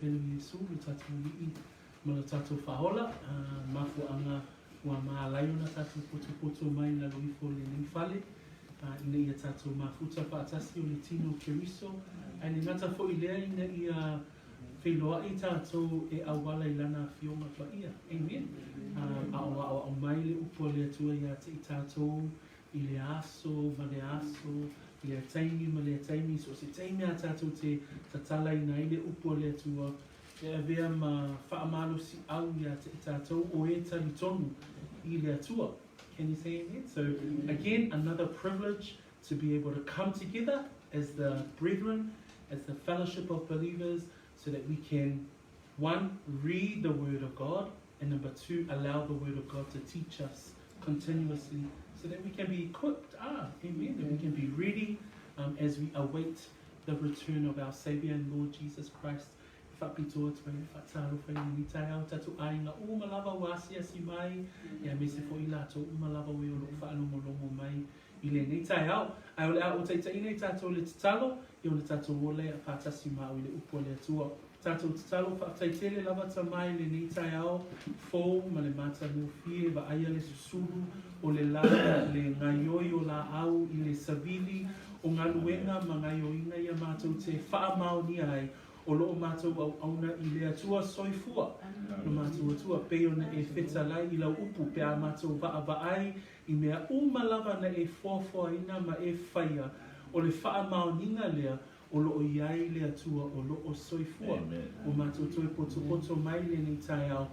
pele o Iesu, lo tatou Alii ma lo tatou Faaola, mafuaaga ua ma ala ai ona tatou potopoto mai i lalo ifo o lenei fale, ina ia tatou mafuta faatasi o le tino o Keriso, ae le gata foi i lea ina ia feiloai tatou e auala i Lana Afioga Paia. Amen. A o aʻoaʻo mai le upu a le Atua iā te i tatou i le aso ma le aso, i lea taimi ma lea taimi, so o se taimi a tatou te tatalaina ai le upu a le Atua, e avea ma faamalosiʻau iā te i tatou o e talitonu i le Atua. Can you say amen? So again, another privilege to be able to come together as the brethren, as the fellowship of believers, so that we can, one, read the Word of God, and number two, allow the Word of God to teach us continuously so that we can be equipped, ah, amen, that we can be ready as we await the return of our Savior and Lord Jesus Christ. E faapitoa atu ai le faatalofa i lenei taeao, tatou aiga uma lava ua asiasi mai, ia aemaise foi i latou uma lava o e o lo o faalogologo mai i lenei taeao. Ae o le a ou taitaiina i tatou i le tatalo, ia ona tatou ola ia faatasi ma au i le upu a le Atua. Tatou tatalo, Faafetai tele lava Tama i lenei taeao fou ma le matagofie, vaaia le susulu o le la, le gaioi o laau i le savili o galuega ma gaioiga ia matou te faamaonia ai o lo o matou auauna i le Atua soifua, lo matou Atua, pei ona e fetalai i lau upu pe a matou vaavaai I mea uma lava na e foafoaina ma e faia, o le faamaoniga lea o lo o i ai le Atua o lo o soifua. Ua matou toe potopoto mai lenei taeao,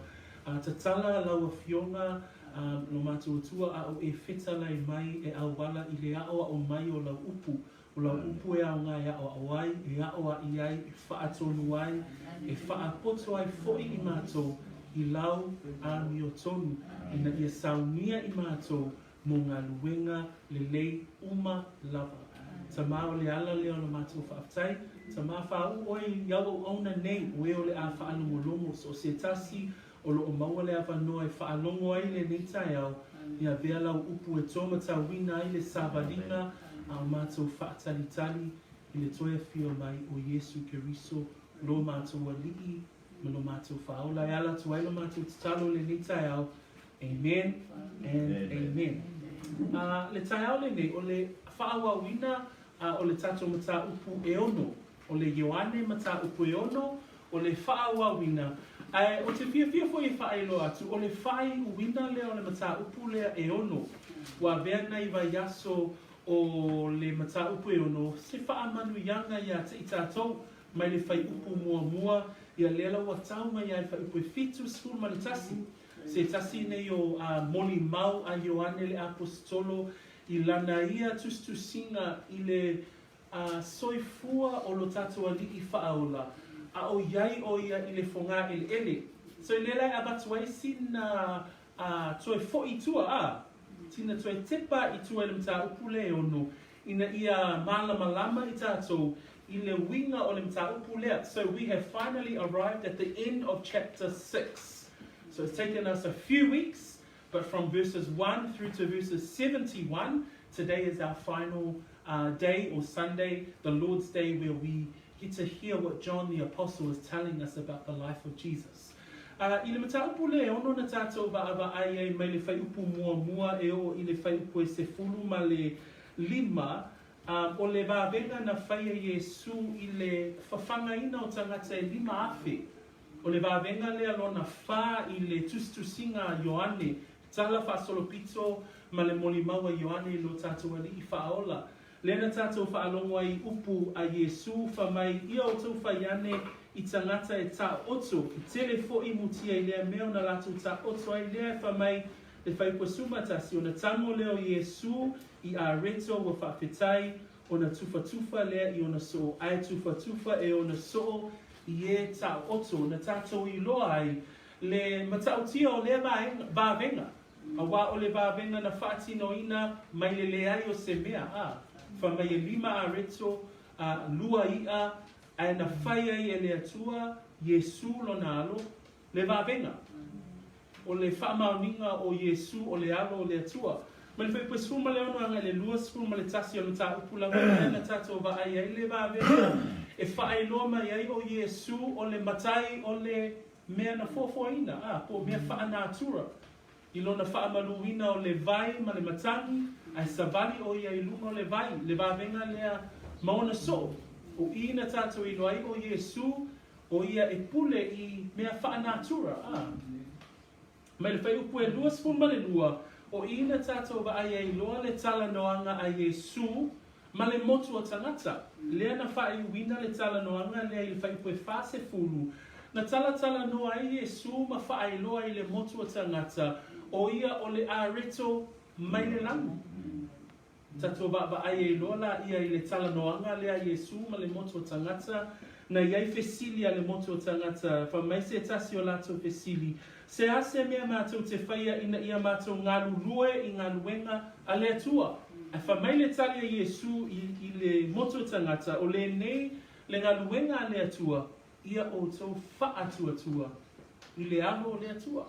a tatala lau Afioga, lo matou Atua, a o e fetalai mai e auala i le aʻoaʻo mai o lau upu, O lau upu e aoga e aʻoaʻo ai, e aʻoaʻi ai, e faatonu ai, e faapoto ai foi i matou i lau amiotonu, ina ia saunia i matou mo galuega lelei uma lava. Tama o le ala lea o la matou faafetai, Tama faauu oe i au auauna nei, o e o le a faalogologo, so o se tasi o lo o maua le avanoa e faalogo ai lenei taeao, ia avea lau upu e tōmatauina ai le savaliga a o matou faatalitali i le toe afio mai o Iesu Keriso, lo matou Alii ma lo matou Faaola. E ala atu ai lo matou tatalo i lenei taeao. Amen and amen. A, le taeao lenei, o le faaauauina o le tatou mataupu e ono O le Ioane mataupu e ono, o le faaauauina, ae ou te fiafia foi e faailoa atu, o le faaiuina lea o le mataupu lea e ono, ua avea nai vaiaso o le mataupu e ono se faamanuiaga ia te i tatou mai le fuaiupu muamua, ia lea la ua tau mai ai le fuaiupu e 71, se tasi nei o molimau a Ioane le Aposetolo i lana ia tusitusiga i le A soifua o lo tatou Alii faaola, a o iai o ia i le fogā eleele. So i lea la e avatu ai sina a toe foi i tua, a, sina toe tepa i tua i le mataupu lea e ono, ina ia malamalama i tatou i le uiga o le mataupu lea. So we have finally arrived at the end of chapter 6. So it's taken us a few weeks, but from verses 1 through to verses 71, today is our final uh, day or Sunday, the Lord's Day, where we get to hear what John the Apostle is telling us about the life of Jesus. Uh, I le mataupu lea e ono na tatou vaavaai ai mai le fuaiupu muamua e oo i le fuaiupu e sefulu ma le lima, um, o le vavega na faia Iesu i le fafagaina o tagata e 5,000. O le vavega lea lona fa i le tusitusiga a Ioane, tala faasolopito ma le molimau a Ioane i lo tatou Alii faaola. Lea na tatou faalogo ai i upu a Iesu, fa mai ia outou fai ane i tagata e taoto, e tele foi mutia i lea mea ona latou taoto ai lea e fa mai le fuaiupu 11, ona tago lea o Iesu i areto ua faafetai, Ona tufatufa lea i ona soo, ae tufatufa e ona soo i e taoto na tatou iloa ai le matautia o lea vaega, vavega, auā o le vavega na faatinoina mai le leai o se mea, a, fa mai e lima areto, a, lua iʻa, ae na fai ai e le Atua Iesu lona alo, Le vavega. O le faamaoniga o Iesu o le Alo o le Atua. Ma le fuaiupu e 16 agai i le 21 o le mataupu lava lea na tatou vaai ai le vavega e faailoa mai ai ʻo Iesū ʻo le Matai o le mea na fuafuaina, a, po o mea faanatura. I lona faamaluina o le vai ma le matagi, ae savali ʻo ia i luga o le vai, le vavega lea ma ona soo. O i na tatou iloa ai ʻo Iesū, ʻo ia e pule i mea faanatura, a. Mai le fuaiupu e 22, o i na tatou vaai ai loa le talanoaga a Iesū ma le motu o tagata. Lea na faaiuina le talanoaga lea i le fuaiupu e 40, na talatalanoa ai Iesū ma faailoa i le motu o tagata, ʻo ia o le areto mai le lagi. Tatou vaavaai ai loa laia i le talanoaga lea a Iesū ma le motu o tagata, na i ai fesili a le motu o tagata, fai mai se tasi o latou fesili, Se a se mea matou te faia ina ia matou galulue i galuega a le Atua? Ae fai mai le tali a Iesū i i le motu o tagata, O lenei le galuega a le Atua, ia outou faatuatua i le alo o le Atua.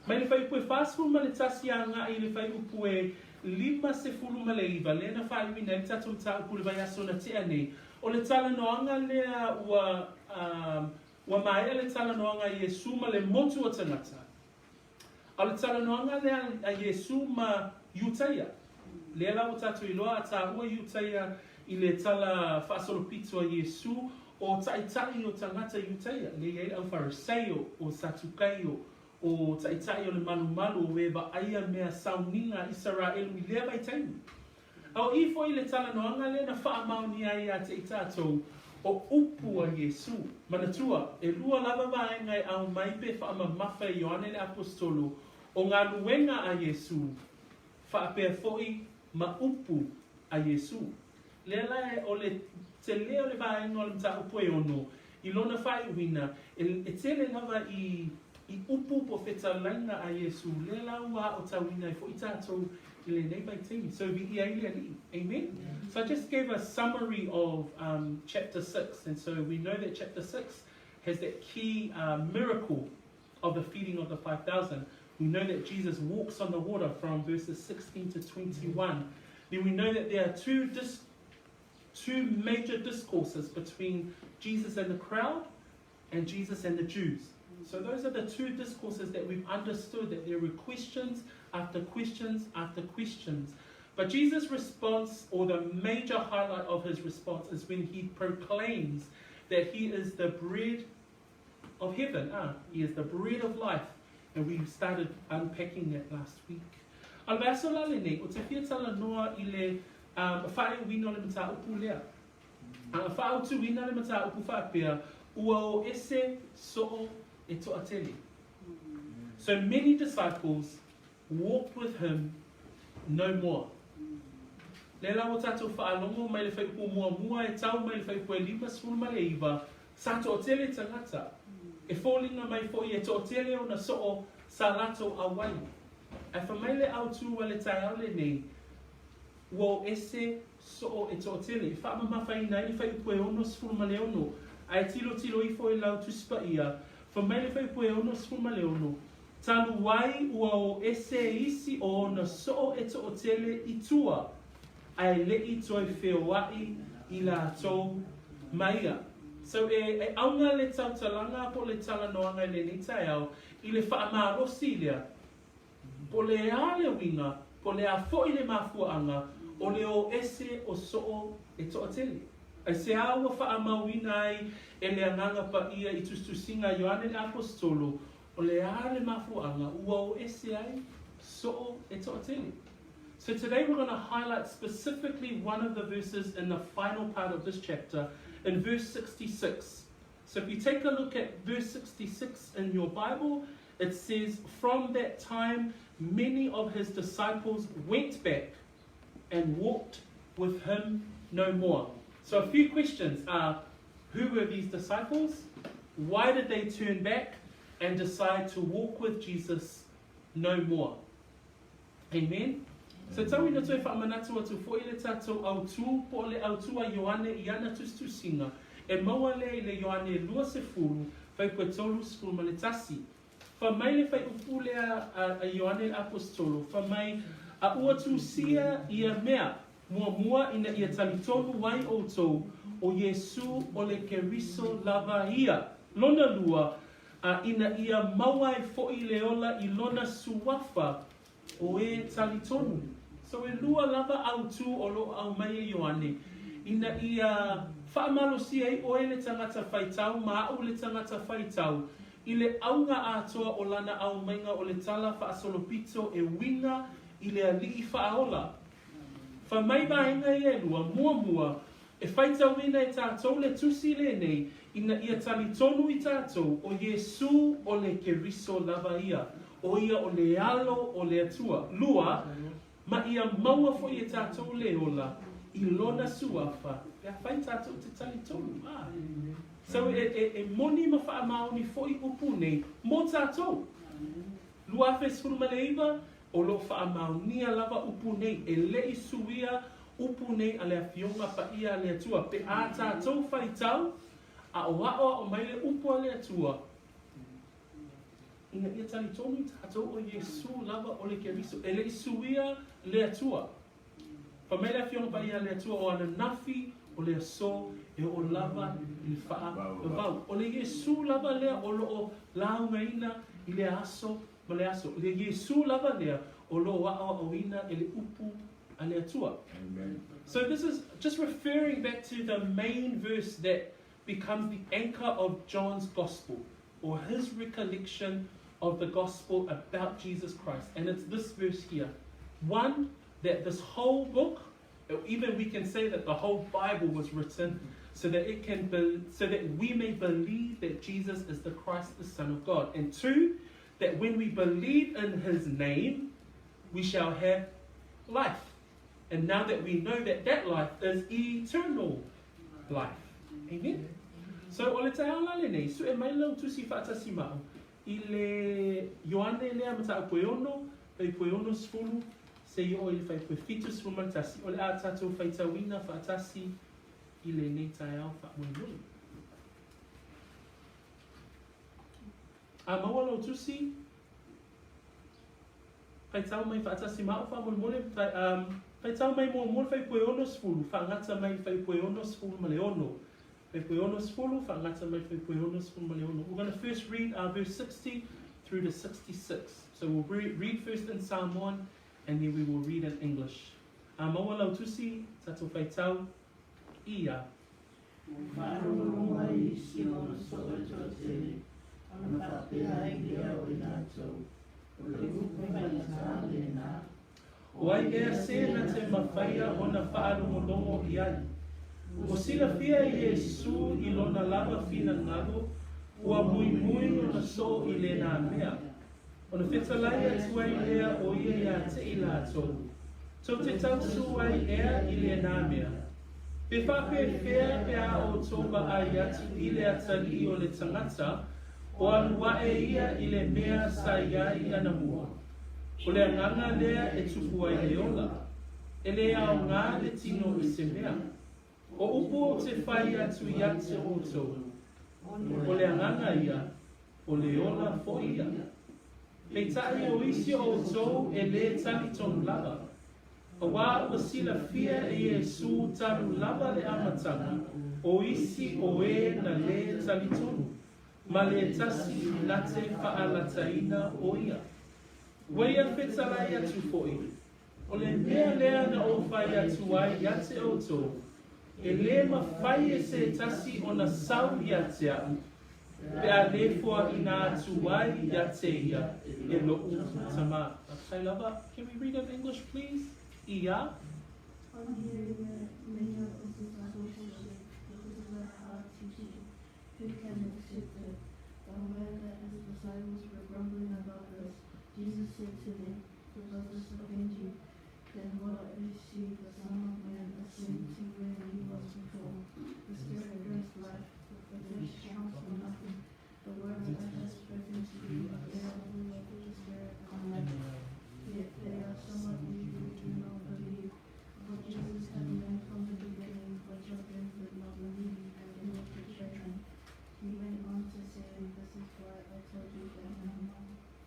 Mai le fuaiupu e 41 agai i le fuaiupu e 59, lea na faaiuina ai le tatou mataupu i le vaiaso na tea nei, o le talanoaga lea ua, ua maea le talanoaga a Iesū ma le motu o tagata. A o le talanoaga lea a Iesū ma Iutaia, lea la ua tatou iloa a taua Iutaia i le tala faasolopito a Iesū, o taitai o tagata Iutaia, lea i ai le au Fariseio, o Satukaio, o taitai o le malumalu, o e vaaia mea sauniga a Isaraelu i lea vaitaimi. A o i foi le talanoaga lea na faamaonia ai ia te i tatou, o upu a Iesū. Manatua, e lua lava vaega e aumai pe faamamafa e Ioane le Aposetolo, o galuega a Iesū, faapea foi ma upu a Iesū. Lea la e, o le tele o le vaega o le mataupu e ono, i lona faaiuina, e, e tele lava i, i upu po o fetalaiga a Iesū, lea la ua aotauina ai foi tatou i lenei vaitaimi. So viia ai le Alii. Amen? So I just gave a summary of um, chapter 6, and so we know that chapter 6 has that key uh, miracle of the feeding of the 5,000. We know that Jesus walks on the water from verses 16 to 21. Then we know that there are two, dis- two major discourses between Jesus and the crowd and Jesus and the Jews. So those are the two discourses that we've understood that there were questions after questions after questions. But Jesus' response, or the major highlight of his response, is when he proclaims that he is the bread of heaven. Ah, he is the bread of life. And we started unpacking that last week. A le vaiaso la lenei, o te fia talanoa i le um, faaiuina o le mataupu lea. A faaautuina le mataupu faapea, ua o ese soo e toatele. So many disciples walked with him no more. Lea la ua tatou faalogo mai le fuaiupu muamua e tau mai le fuaiupu e 59, sa toatele tagata. E foliga mai foi e toatele ona soo sa latou auai. Ae fai mai le autu a le taeao lenei, Ua o ese soo e toatele, e faamamafaina ai le fuaiupu e 66, ae tilotilo ifo i lau Tusi Paia, fai mai le fuaiupu e 66, Talu ai ua o ese isi o ona soo e toatele i tua, ae leʻi toe feoaʻi i latou ma ia. So e, e auga le tautalaga po o le talanoaga i lenei taeao i le faamalosi lea Po o le a le uiga, po o le a foi le mafuaaga, o le o ese o soo e toatele. Aisea ua faamauina ai e le Agaga Paia i tusitusiga a Ioane le Aposetolo, o le a le mafuaaga ua o ese ai soo e toatele. So today we're going to highlight specifically one of the verses in the final part of this chapter, in verse 66. So if you take a look at verse 66 in your Bible, it says, From that time, many of his disciples went back and walked with him no more. So a few questions are who were these disciples? Why did they turn back and decide to walk with Jesus no more? Amen. So tau ina toe faamanatu atu foi le tatou autū po o le autū a Ioane i ana tusitusiga, e maua lea i le Ioane 20, fuaiupu 31. Fai mai le fuaiupu lea a Ioane le Aposetolo, fai mai, A ua tusia ia mea, muamua ina ia talitonu ai outou, ʻo Iesū ʻo le Keriso lava ia. Lona lua, a ina ia maua ai foʻi le ola i lona suafa, ʻo e talitonu. So ʻelua lava autū o loʻo ʻaumai e Ioane, ina ia faamalosia ai ʻoe le tagata faitau ma aʻu le tagata faitau, i le ʻauga atoa o lana ʻaumaiga o le tala faasolopito e uiga i le aliʻi faaola. Fai mai vaega ia ʻelua, muamua, e faitauina e tātou le tusi lenei ina ia talitonu i tātou ʻo Iesū ʻo le Keriso lava ia, ʻo ia ʻo le alo o le Atua. Lua, ma ia maua foʻi e tātou le ola i lona suafa pe afai tātou te talitonu. A So e, e, e moni ma faamaoni foʻi upu nei mo tātou. 2019, O lo o faamaonia lava upu nei, e le i suia upu nei a le Afioga Paia a le Atua, pe a tātou faitau, a o aʻoaʻo mai le upu a le Atua, ina ia talitonu i tātou ʻo Iesū lava o le Keriso, e le i suia le Atua. Fai mai le Afioga Paia a le Atua o ananafi o le aso e oo lava i le faavavau. O le Iesū lava lea o lo o laugaina i le aso ma le aso. O le Iesū lava lea o lo o aʻoaʻoina e le upu a le Atua. Amen. So this is just referring back to the main verse that becomes the anchor of John's gospel or his recollection of the gospel about Jesus Christ. And it's this verse here. One, that this whole book, even we can say that the whole Bible was written so that it can be, so that we may believe that Jesus is the Christ, the Son of God. And two, that when we believe in his name, we shall have life. And now that we know that that life is eternal life. Amen. So, o le taeao la lenei, sue mai lau tusi faatasi ma au, i le Ioane lea mataupu e ono, fuaipue 60, seia oo i le fuaipue 71, o le a tatou faitauina faatasi i lenei taeao faamoemoe. A maua lou tusi, faitau mai faatasi ma au faamolemole, faitau mai muamua le fuaipue 60, faagata mai le fuaipue 66. Fuaipue 60, faagata mai le fuaipue 66. We're going to first read verse 60 through to 66. So we'll re read first in Samoan and then we will read in English. A maua lau tusi, tatou faitau, ia. Ua faalogologo mai isi o ona soo e toatele, ona faapea ai lea o i latou, O le upu faigata lena. O ai ea se na te mafaia ona faalogologo i ai? Ua silafia e Iesū i lona lava finagalo, ua muimui ona soo i lena mea. Ona fetalai atu ai lea o ia iā te i latou, Tou te tausū ai ea i lena mea? Pe faapefea pe a outou vaai atu i le atalii o le tagata, o alu aʻe ia i le mea sa i ai anamua? O le agaga lea e tupu ai le ola. E le aoga le tino i se mea. O upu ou te fai atu ia te outou, o le agaga ia, o le ola foʻi ia. Peitai o isi o outou e lē talitonu lava. Auā ua silafia e Iesū talu lava le amataga o isi o ē na lē talitonu, ma le tasi i late faalataina o ia. Ua ia fetalai atu foʻi, O le mea lea na ou fai atu ai ia te outou, e lē mafai e se tasi ona sau ia te aʻu, pe a lē foaʻina atu ai ia te ia e loʻu Tamā. Faafetai lava. Can we read in English please? Ia. On hearing it, many of his disciples said, This is a hard teaching. Who can accept it? Aware that his disciples were grumbling about this, Jesus said to them, Does this offend you? Then what if you see the Son of Man ascend to where he was before? The Spirit gives life, the flesh counts for nothing. The words I have spoken to you, they are the Spirit and life. Yet there are some of you who do not believe. For Jesus had known from the beginning which of them did not believe and who would betray him. He went on to say, This is why I told you that none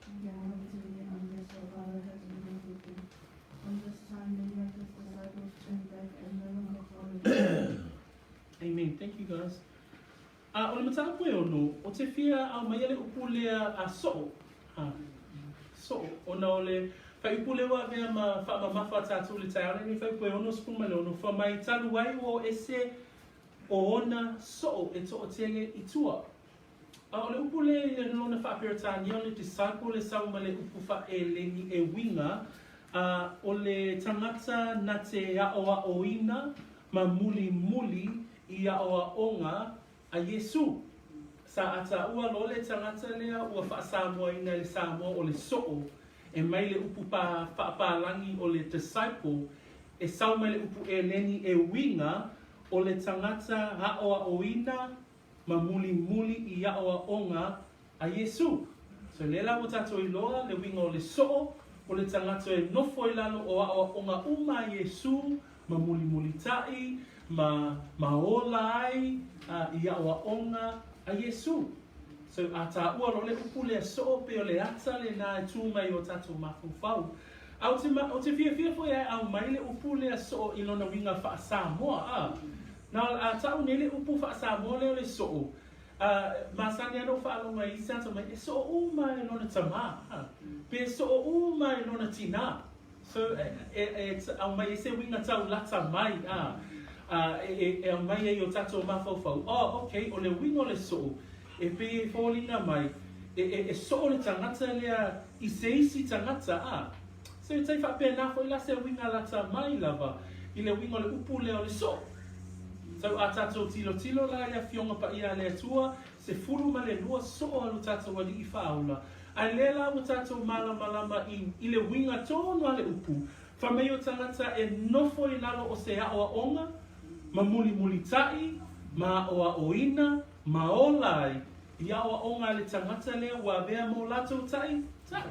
can come to me unless the Father has enabled them. From this time many of his disciples turned back and no longer followed him. Amen. A o le mataupu e ono, ou te fia aumaia le upu lea a soo, a, soo, ona o le faaiupu lea ua avea ma faamamafa tatou i le taeao lenei, faaiupu e 66, fai mai talu ai ua o ese o ona soo e toatele i tua. A o le upu lea i le lona faa-Peretania o le disciple e sau ma le upu faa-Eleni e uiga, a o le tagata na te aʻoaʻoina ma mulimuli i aʻoaʻoga a Iesū. Sa a taua loa le tagata lea ua faa-Samoaina e le Samoa o le soo, e mai le upu pa faapalagi o le disciple, e sau mai le upu Eleni e uiga o le tagata aʻoaʻoina ma mulimuli i aʻoaʻoga a Iesū. So lea la ua tatou iloa le uiga o le soo, o le tagata e nofo i lalo o aʻoaʻoga uma a Iesū ma mulimulitaʻi, ma ma ola ai i aʻoaʻoga a Iesū. So a taua loa le upu lea soo pei o le ata lena e tū mai i o tatou mafaufau. A ou te ou te fiafia foi e aumai le upu lea soo i lona uiga faa-Samoa, a. Na a tau nei le upu faa-Samoa lea o le soo, a, masani lava ona ou faalogo ai i isi tagata mai, e soo uma e lona tamā, a, pe soo uma e lona tinā. So, e, e, e aumai ai se uiga taulata mai, a, a, e, e aumai ai i o tatou mafaufau, oh, okay, o le uiga o le soo, e pei e foliga mai, e, e, e soo le tagata lea i se isi tagata, a. So e tai faapena foi la se uiga lata mai lava i le uiga o le upu lea o le soo. So a tatou tilotilo la i le Afioga Paia a le Atua, 12 soo a lo tatou Alii Faaola, a lea la ua tatou malamalama i, i le uiga tonu a le upu, fai mai o tagata e nofo i lalo o se aoaoga, ma mulimulitaʻi, ma aoaoina, ma ola ai, i aoaoga a le tagata lea ua avea mo latou taʻi, taʻi.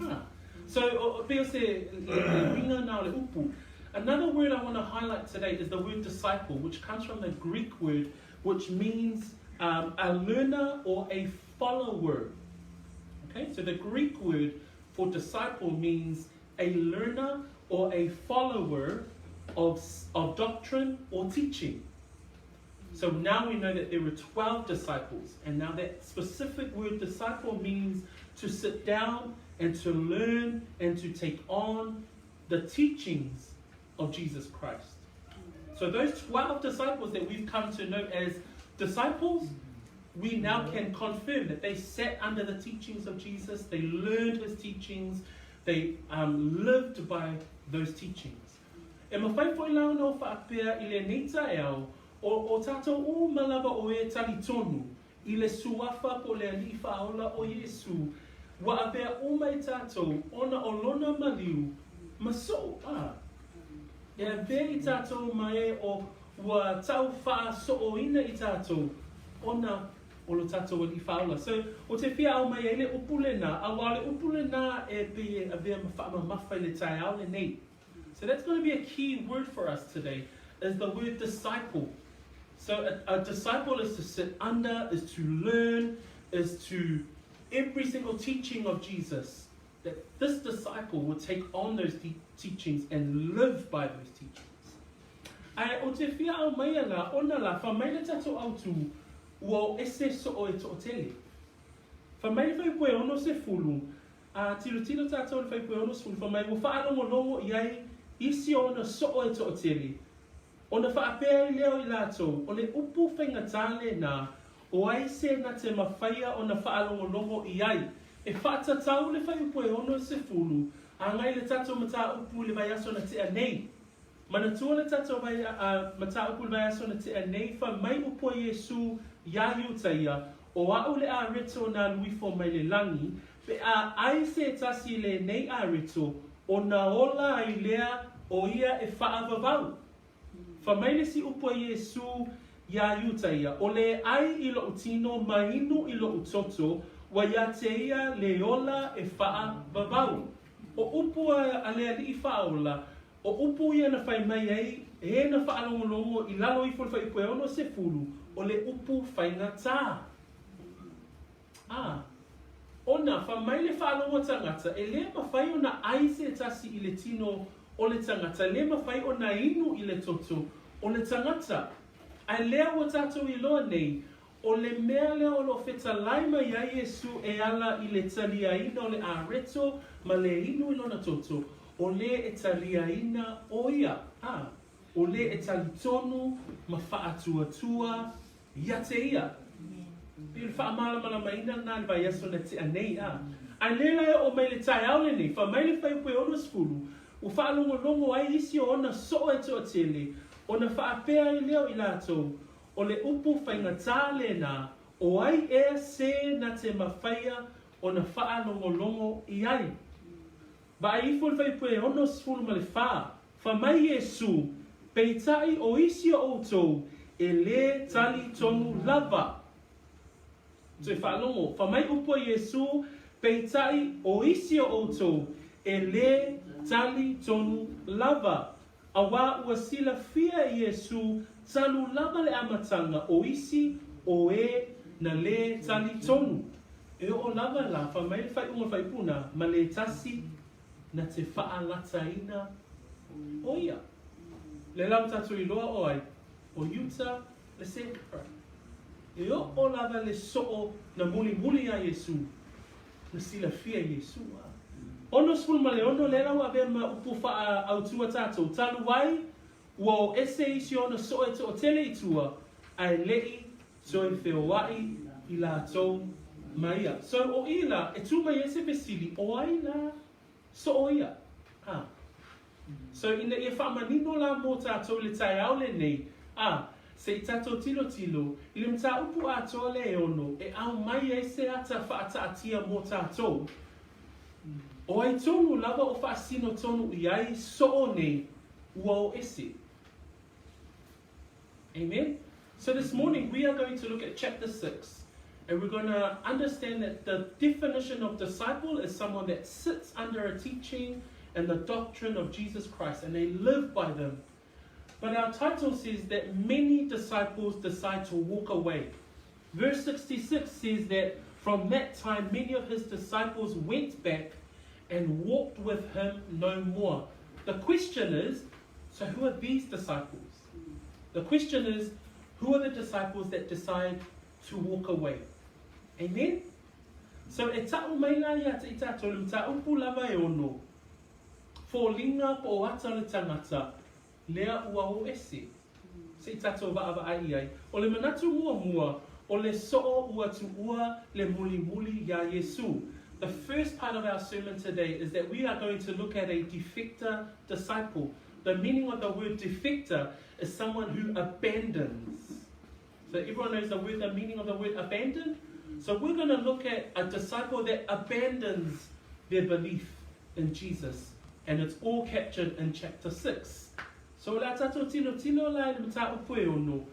Ha. So, o, pei o se le, le uiga na o le upu. Another word I want to highlight today is the word disciple, which comes from the Greek word which means um, a learner or a follower. Okay, so the Greek word for disciple means a learner or a follower of, of doctrine or teaching. So now we know that there were 12 disciples, and now that specific word disciple means to sit down and to learn and to take on the teachings of Jesus Christ. So those 12 disciples that we've come to know as disciples, we now can confirm that they sat under the teachings of Jesus, they learned his teachings, they um, lived by those teachings. E mawhai foi la ona o whaapea i le nei taeao, o, o tātou uma lava o e talitonu i le suafa po o le Alii Faaola o Iesū, ua avea uma i tātou ona o lona maliu ma soo, a e avea i tātou ma e o ua tau faasooina i tātou ona o lo tātou Alii Faaola. So, o te fia aumai ai le upu lenā, auā o le upu lenā e pei e avea ma faamamafa i le taeao lenei. So that's going to be a key word for us today, is the word disciple. So a, a disciple is to sit under, is to learn, is to every single teaching of Jesus, that this disciple would take on those teachings and live by those teachings. Ae o te fia aumaia la, ona la, fai mai le tatou autū, ua o ese soo e toatele. Fai mai le fuaiupu e 60, A tilotilo tatou i le fuaiupu e 60, fai mai, ua faalogologo i ai isi o ona soo e toatele, ona faapea ai lea o i latou, o le upu faigata lenā, o ai se na te mawhaia ona faalogologo i ai. E faatatau le fuaiupu e 60, agai le tatou mataupu i le vaiaso na tea nei. Manatua le tatou vai, a, mataupu i le vaiaso na tea nei, fai mai upu a Iesū iā Iutaia, O a'u le areto na alu ifo mai le lagi, pe a ai se tasi i lenei areto, ona ola ai lea o ia e faavavau. Fai mai le isi upu a Iesū iā Iutaia, O le ai i loʻu tino ma inu i loʻu toto, ua iā te ia le ola e faavavau. O upu a le Alii Faaola, O upu ia na fai mai ai e na faalogologo i lalo ifo le fuaiupu e 60, o le upu faigata. A, ona, fai mai le faalogo tagata, e le mafai ona ai se tasi i le tino o le tagata, e le mafai ona inu i le toto o le tagata. Ae lea ua tatou iloa nei, O le mea lea o lo o fetalai mai ai Iesu e ala i le taliaina o le areto ma le inu i lona toto, o le e taliaina o ia, a, o le e talitonu ma faatuatua ia te ia. Pei o le faamalamalamaina lena i le vaiaso na tea nei, a. Ae lea la e oo mai le taeao lenei, fai mai le fuaiupu e 60, ua faalogologo ai isi o ona soo e toatele, ona faapea ai lea o i latou, O le upu faigata lena, o ai ea se na te mafaia ona faalogologo i ai? Vaai ifo le fuaiupu e 64, Fai mai Iesu, Peitai o isi o outou e lē talitonu lava. Toe faalogo, fai mai upu a Iesu, Peitai o isi o outou e lē talitonu lava. Auā ua silafia e Iesū talu lava le amataga o isi o e na lē talitonu. E oo lava la, fai mai le faaiuga o le faaiupu na, ma le tasi na te faalataina o ia. Lea la ua tatou iloa o ai? O Iuta le Sekra. E oo lava le soo na mulimuli iā Iesū, na silafia e Iesū. A. 66 lea la ua avea ma upu faa-autu a tatou, talu ai ua o ese isi ona soo e toatele i tua, ae leʻi toe feoaʻi i latou ma ia. So, o i la, e tu mai ai se fesili, o ai la soo ia? A. So, ina ia faamanino la mo tatou i le taeao lenei, a, se i tatou tilotilo i le mataupu atoa lea e ono e aumai ai se ata faataatia mo tatou. O ai tonu lava o faasino tonu i ai soo nei ua o ese? Amen? So this morning we are going to look at chapter 6 and we're going to understand that the definition of disciple is someone that sits under a teaching and the doctrine of Jesus Christ and they live by them. But our title says that many disciples decide to walk away. Verse 66 says that from that time many of his disciples went back and walked with him no more. The question is so who are these disciples? The question is who are the disciples that decide to walk away? Amen? So e ta'u mai la ia te i tātou le mataupu lava e ono. Foliga po o ata o le tagata, lea ua o ese. Se i tatou vaavaai i ai. O le manatu muamua, o le soo ua tuua le mulimuli iā Iesu. The first part of our sermon today is that we are going to look at a defector disciple. The meaning of the word defector is someone who abandons. So everyone knows the word, the meaning of the word abandon? So we're going to look at a disciple that abandons their belief in Jesus. And it's all captured in chapter 6. So o le a tatou tilotilo la i le mataupu e ono,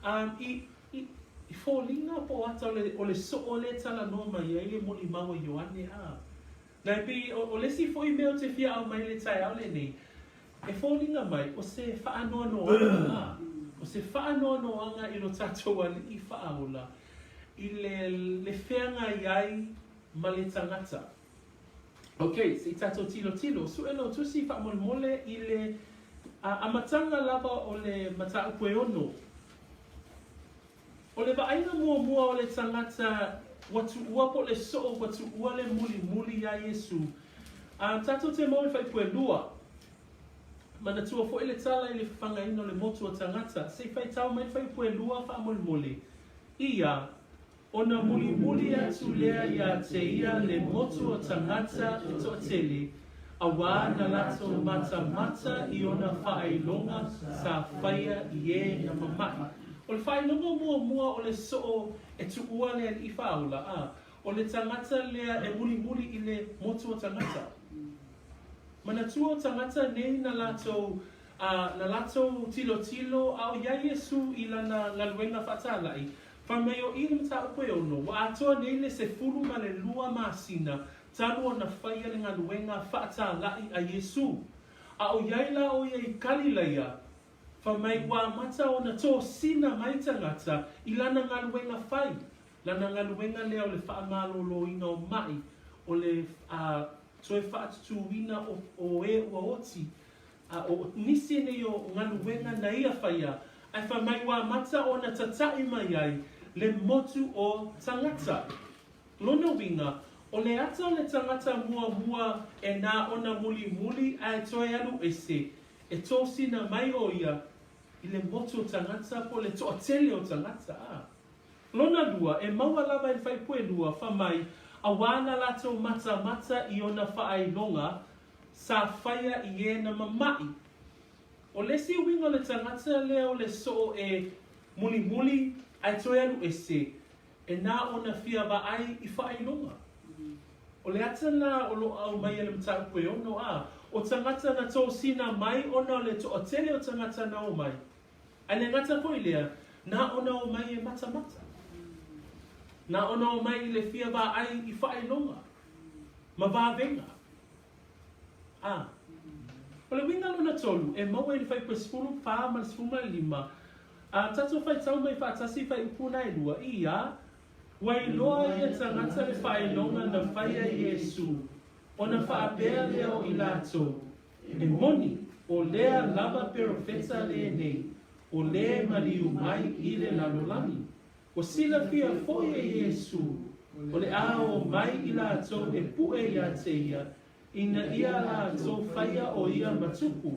um, i, i, i foliga po o ata o le, o le soo lea e talanoa mai ai le molimau a Ioane a. Na e pei o, o le isi foi mea ou te fia aumai i le taeao lenei, e foliga mai o se faanoanoaga a, o se faanoanoaga i lo tatou Alii faaola i le, le feagai ai ma le tagata. Ok, se i tatou tilotilo, sue lou tusi faamolemole i le amataga lava o le mataupu e ono. O le vaaiga muamua o le tagata ua tuua po o le soo ua tuua le mulimuli iā Iesu, a tatou te maua i le fuaiupu e lua. Manatua foi le tala i le fafagaina o le motu o tagata, se i faitau mai le fuaiupu e lua faamolemole. Ia, Ona mulimuli atu lea ia te ia le motu o tagata e toatele, auā na latou matamata i ona faailoga sa faia i e na mamaʻi. O le faailoga muamua o le soo e tuua le alii faaola, a o le tagata lea e mulimuli i le motu o tagata. Manatua o tagata nei na latou, a na latou tilotilo a o iā Iesu i lana galuega faatālaʻi, Fai mai o i le mataupu e ono, ua atoa nei le 12 masina talu ona faia le galuega faatālaʻi a Iesū. A ʻoiai la ʻo ia i Kalilaia, fai mai ua amata ona tosina mai tagata i lana galuega fai, lana galuega lea o le faamalōlōina o maʻi, o le toe faatutūina o e ua oti, A o nisi nei o galuega na ia faia, ae fai mai ua amata ona tataʻi mai ai Le motu o tagata. Lona uiga, o le ata o le tagata muamua e nā ona mulimuli ae toe alu ese, e tosina mai ʻo ia i le motu o tagata po o le toatele o tagata, a. Lona lua, e maua lava e le faaipuelua, fa mai, auā na latou matamata i ona faailoga sa faia i e na mamaʻi. O le isi uiga o le tagata lea o le soo e mulimuli ae toe alu ese, e nā ona fia vaai i faailoga. O le ata lā o lo o aumaia le mataupu e ono, a, o tagata na tosina mai ona o le toatele o tagata na omai. Ae le gata foi lea, na ona omai e matamata. Na ona omai i le fia vaai i faailoga ma vavega. A. O le uiga lona tolu, e maua i le fuaiupu e 14 ma le 15, a tatou faitau mai faatasi i fuaiupu na e lua, ia, Ua iloa e ia tagata le faailoga na faia e Iesū, ona faapea lea o i latou, E moni, o lea lava perofeta lenei, o le maliu mai i le lalolagi. Ua silafia foi e Iesū, o le a oo mai i latou e puʻe iā te ia, ina ia latou faia ʻo ia ma tupu,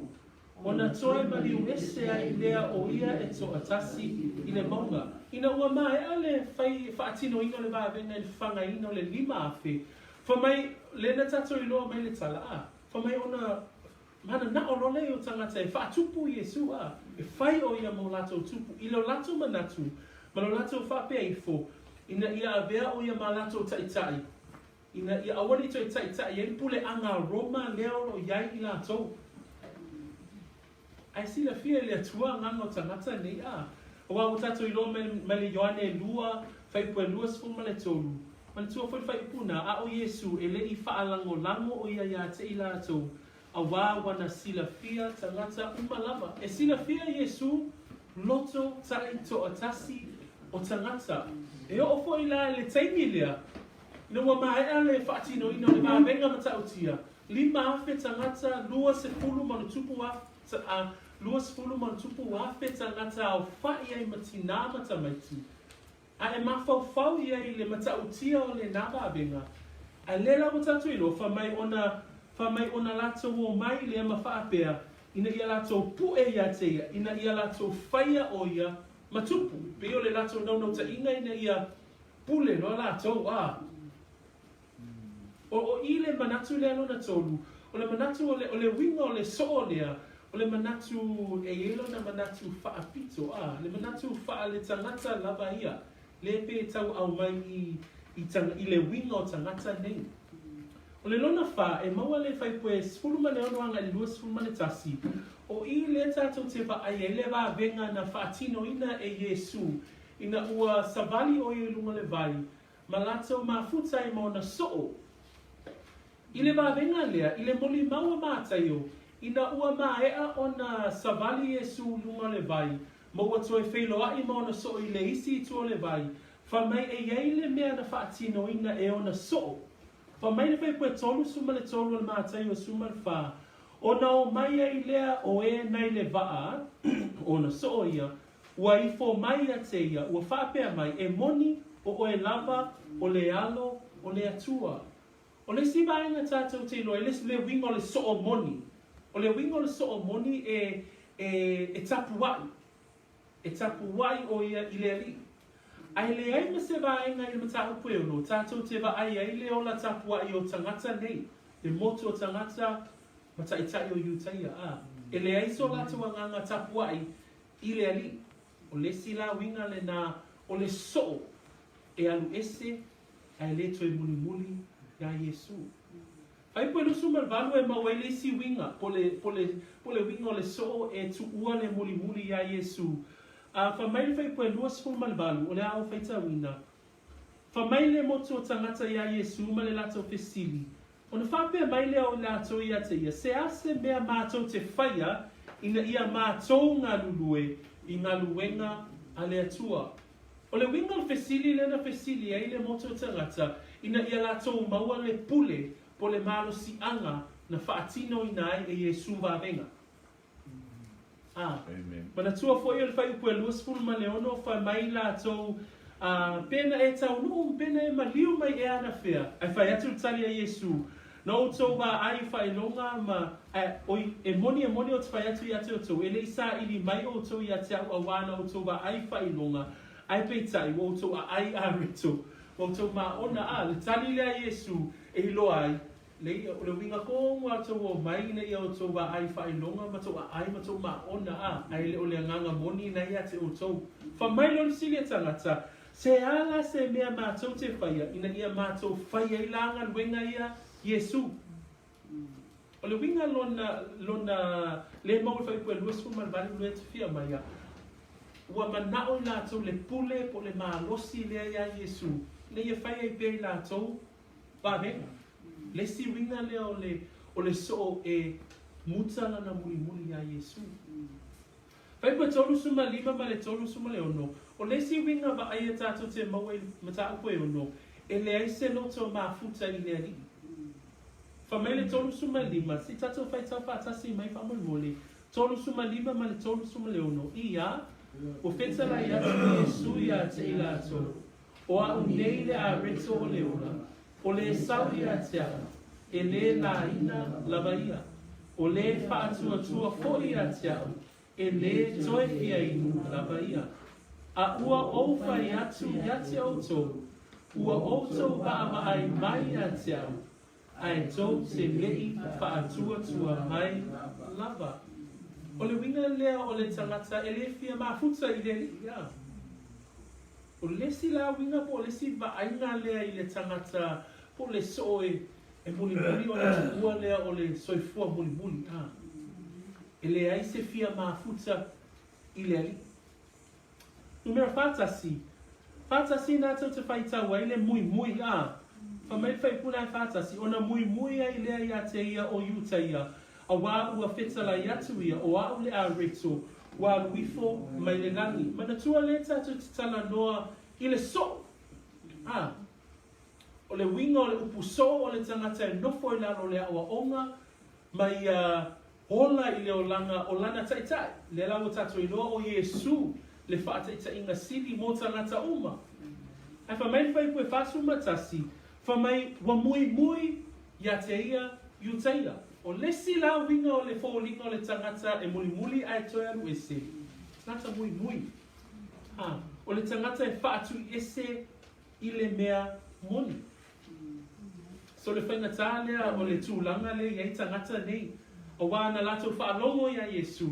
ona toe maliu ese ai lea o ia e toatasi i le mauga. Ina ua maea le fai faatinoina o le vavega i le fagaina o le 5,000, fa mai lea na tatou iloa mai le tala, a, fa mai ona mananao loa lea i o tagata e faatupu Iesu, a, e fai ʻo ia ma o latou tupu i lo latou manatu ma lo latou faapea ifo, ina ia avea ʻo ia ma latou taitai, ina ia aua ne i toe taitai ai le puleaga a Roma lea o lo o i ai i latou. Ae silafia e le Atua agaga o tagata nei, a, aua ua tatou iloa mai, mai le Ioane 2, fuaiupu e 23, manatua foi le fuaiupu na, a o Iesu e le i faalagolago o ia iā te i latou, auā ua na silafia tagata uma lava. E silafia Iesu loto taʻi toatasi o tagata. E oo foi la i le taimi lea, ina ua maea le faatinoina o le vavega matautia, 5,000 tagata, 20 ma ona tupu a, 20 ma ona tupu afe tagata aofaʻi ai ma tinā ma tamaiti. A e mafaufau ia i le matautia o lenā vavega, a lea la ua tatou iloa, fa mai ona, fa mai ona latou omai lea ma faapea, ina ia latou puʻe iā te ia, ina ia latou faia ʻo ia ma tupu. Pei o le latou naunautaiga ina ia pule loa latou, a. O, o i le manatu lea lona tolu, o le manatu o le, o le uiga o le soo lea, o le manatu e i ai lona manatu faapito, a, le manatu faaletagata lava ia, lea pe tau aumai i, i, i le uiga o tagata nei. O le lona fa, e maua le fuaiupu e 16 agai i le 21, o i lea tatou te vaai ai le vavega na faatinoina e Iesu ina ua savali ʻo ia i luga o le vai, ma latou mafuta ai ma ona soo. I le vavega lea, i le molimau a Mataio, ina ua maea ona savali Iesu i luga o le vai, ma ua toe feiloaʻi ma ona soo i le isi itu o le vai, fa mai e i ai le mea na faatinoina e ona soo. Fa mai le fuaiupu e 33 o le Mataio 14, ona omai ai lea o e nai le vaa, o ona soo ia, Ua ifo mai ia te ia, ua faapea mai, E moni, o oe lava, o le Alo o le Atua. O le isi vaega tatou te iloa ai le, le uiga o le soo moni. O le uiga o le soo moni e, e, e tapuaʻi. E tapuaʻi ʻo ia i le Alii. A e leai ma se vaega i le mataupu e ono, tatou te vaai ai le ola tapuaʻi o tagata nei, le motu o tagata ma taitai o Iutaia, a e leai so latou agaga tapuaʻi i le Alii. O le isi la uiga lenā o le soo e alu ese ae le toe mulimuli iā Iesū. Fuaiupu e 28 e maua ai le isi uiga, po le, po le, po le uiga o le soo e tuua le mulimuli iā Iesū. A fa mai le fuaiupu e 28, o le a ou faitauina, Fa mai le motu o tagata iā Iesū ma le latou fesili, Ona faapea mai lea o i latou ia te ia, Se a se mea matou te faia ina ia matou galulue i galuega a le Atua? O le uiga o le fesili lea na fesili ai le motu o tagata, ina ia latou maua le pule po le malosiaga na faatinoina ai e Iesū vavega. A. Manatua foi o le fuaiupu e 26 fai mai latou, A pe na e taunuu, pe na e maliu mai ea anafea? Ae fai atu le tali a Iesu, Na outou vaai i faailoga ma, ae, oi, e moni e moni ou te fai atu ia te outou, e le i saili mai outou ia te au auā na outou vaai i faailoga, ae peitai, ua outou aai areto, ua outou maona. A, le tali lea a Iesu e iloa ai, Lei, o le uiga tonu lava o le tou omai ina ia outou vaai i faailoga ma tou aai ma tou maona, a, ae le o le agaga moni na ia te outou. Fa mai loa le fesili a tagata, Se a la se mea matou te faia ina ia matou fai ai la galuega ia Iesu? O le uiga lona, lona le maua i le fuaiupu e 28 loa e te fia mai a, ua manao i latou le pule po o le malosi lea ia Iesu ina ia fai ai pea i latou vavega. Le isi uiga lea o le, o le soo e muta lana mulimuli iā Iesu. Fuaiupu e 35 ma le 36, o le isi uiga vaaia tatou te maua i le mataupu e 6, e leai se loto mafuta i le Alii. Fai mai le 35, se i tatou faitau faatasi mai faamolemole, 35 ma le 36, ia, ua fetalai atu Iesu ia te i latou, O a'u nei le areto o le ola, o le sau ia te a'u, e lē lāina lava ia, o lē faatuatua foʻi ia te a'u, e lē toe fia inu lava ia. A ua ou fai atu ia te ʻoutou, ua ʻoutou vaavaai mai ia te a'u, ae tou te leʻi faatuatua mai lava. O le uiga lea o le tagata e lē fia mafuta i le Alii, a. O le isi la uiga po o le isi vaaiga lea i le tagata po o le soo e e mulimuli ona tuua lea o le soifua mulimuli, a. E leai se fia mafuta i le Alii. Numera 41, 41 na tou te faitau ai le muimui, a. Fai mai le faipuna e 41, ona muimui ai lea ia te ia o Iutaia, Auā ua fetalai atu ia, o a'u le areto, ua alu ifo mai le lagi. Manatua lea tatou te talanoa i le soo. A, o le uiga o le upu soo o le tagata e nofo i lalo o le aoaoga ma ia ola i le olaga o lana taitai. Lea la ua tatou iloa o Iesu le faataitaiga sili mo tagata uma. Ae fai mai le fuaiupu e 41, fai mai ua muimui Ia te ia, Iutaia. O le isi la uiga o le foliga o le tagata e mulimuli ae toe alu ese, tagata muimui. A, o le tagata e faatuiese i le mea moni. So le faigata lea o le tulaga lea i ai tagata nei, auā na latou faalogo iā Iesu,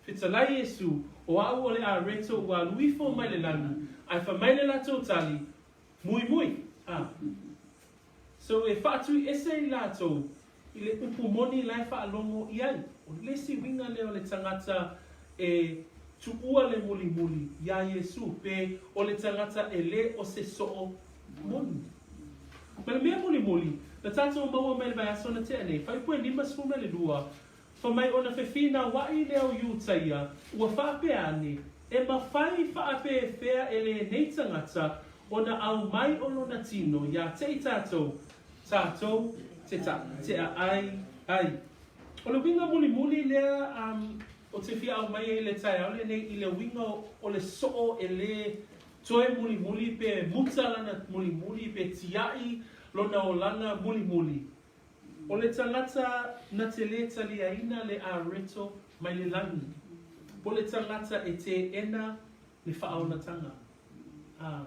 Fetalai Iesu, o a'u o le areto ua alu ifo mai le lagi, ae fai mai le latou tali, Muimui. A. So e faatuiese i latou i le upu moni la e faalogo i ai. O le isi uiga lea o le tagata e tuua le mulimuli iā Iesu pe o le tagata e le o se soo moni. Ma le mea mulimuli, na tatou maua mai le vaiaso na tea nei, fuaiupu e 52, Fai mai ona fefinauaʻi lea o Iutaia, ua faapea ane, E mafai faapefea e lenei tagata ona aumai o lona tino iā te i tatou, tatou te ta, te aai ai. O le uiga mulimuli lea um, o te fia aumai ai i le taeao lenei i le uiga o le soo e lē toe mulimuli pe muta lana mulimuli pe tiaʻi lona olaga mulimuli. O le tagata na te lē taliaina le areto mai le lagi, po le tagata e teena le faaolatanga. A.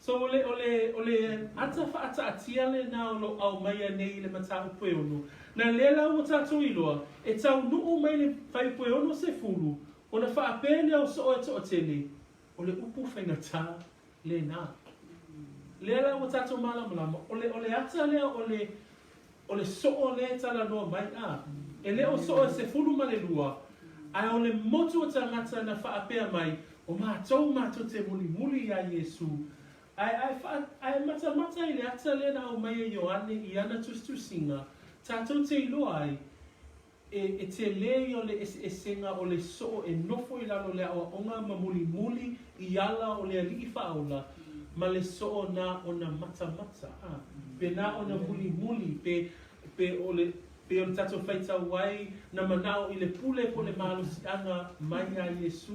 So o le, o le, o le ata faataatia lenā o lo o aumaia nei i le mataupu e 6, na lea la ua tatou iloa, e taunuu mai le fuaiupu e 60, ona faapea lea o soo e toatele, o le upu faigata lenā. Lea la ua tatou malamalama, o le, o le ata lea o le, o le soo lea e talanoa mai, a, e le o soo e 12, ae o le motu o tagata na faapea mai, o matou matou te mulimuli iā Iesu, ae, ae faa, ae matamata i le ata lea na aumai e Ioane i ana tusitusiga, tatou te iloa ai, E, e tele ia o le eseesega o le soo e nofo i lalo o le aoaoga ma mulimuli i ala o le Alii Faaola, ma le soo na ona matamata, a, pe na ona mulimuli, pe, pe o le, pe o le tatou faitau ai na manao i le pule po le malosiaga mai iā Iesu,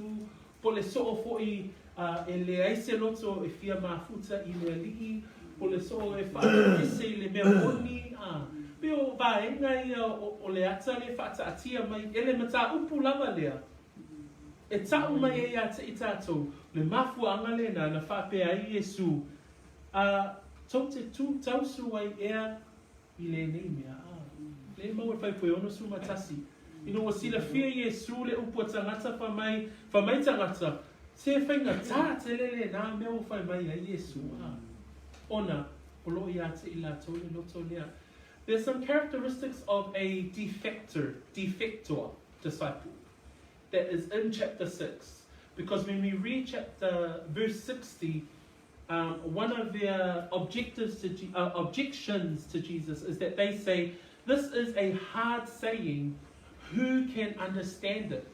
po le soo foi. E leai se loto e fia mafuta i le Alii, po le soo e faaese i le mea moni, a pei o vaega ia o le ata lea e faataatia mai e le mataupu lava lea e tau mai ai ia te i tatou le mafuaaga lena na faapea ai Iesu, A tou te tu tausu ai ea i lenei mea? A lea e maua i le Fuaiupu e 61. Ina ua silafia Iesu le upu a tagata, fai mai, fai mai tagata, Se faigata tele lena mea ua fai mai ai Iesu, a ona o lo o ia te i latou le loto lea. There's some characteristics of a defector, defector disciple that is in chapter 6 because when we read chapter verse 60 um, one of their objectives to, objections to Jesus is that they say, This is a hard saying, who can understand it?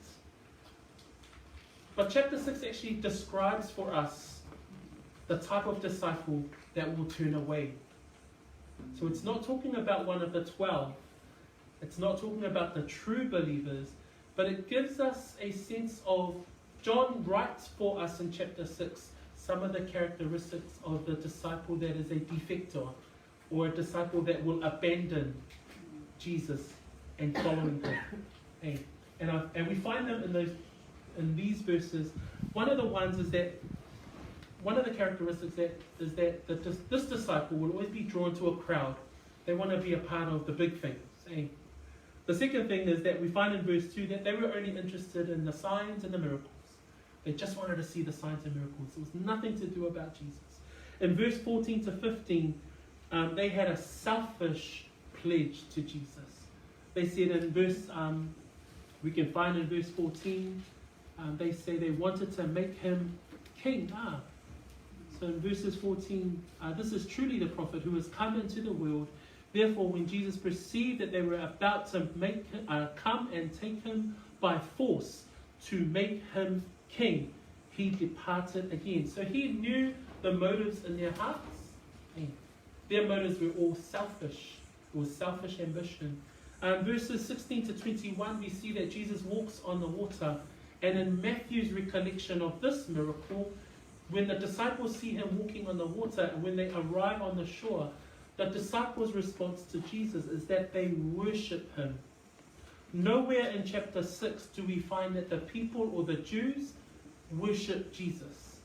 But chapter 6 actually describes for us the type of disciple that will turn away. So it's not talking about one of the 12, it's not talking about the true believers, but it gives us a sense of. John writes for us in chapter 6 some of the characteristics of the disciple that is a defector or a disciple that will abandon Jesus and following him. Hey, and, I, and we find them in, those, in these verses. One of the ones is that one of the characteristics that is that the, this disciple will always be drawn to a crowd. They want to be a part of the big things. Eh? The second thing is that we find in verse 2 that they were only interested in the signs and the miracles. They just wanted to see the signs and miracles. It was nothing to do about Jesus. In verse 14 to 15, um, they had a selfish pledge to Jesus. They said in verse, um, we can find in verse 14, um, they say they wanted to make him king. Ah. So in verses 14, uh, this is truly the prophet who has come into the world. Therefore, when Jesus perceived that they were about to make, come and take him by force to make him king, he departed again. So he knew the motives in their hearts. Their motives were all selfish. It was selfish ambition. Um, verses 16 to 21, we see that Jesus walks on the water. And in Matthew's recollection of this miracle, when the disciples see him walking on the water and when they arrive on the shore, the disciples' response to Jesus is that they worship him. Nowhere in chapter 6 do we find that the people or the Jews worship Jesus.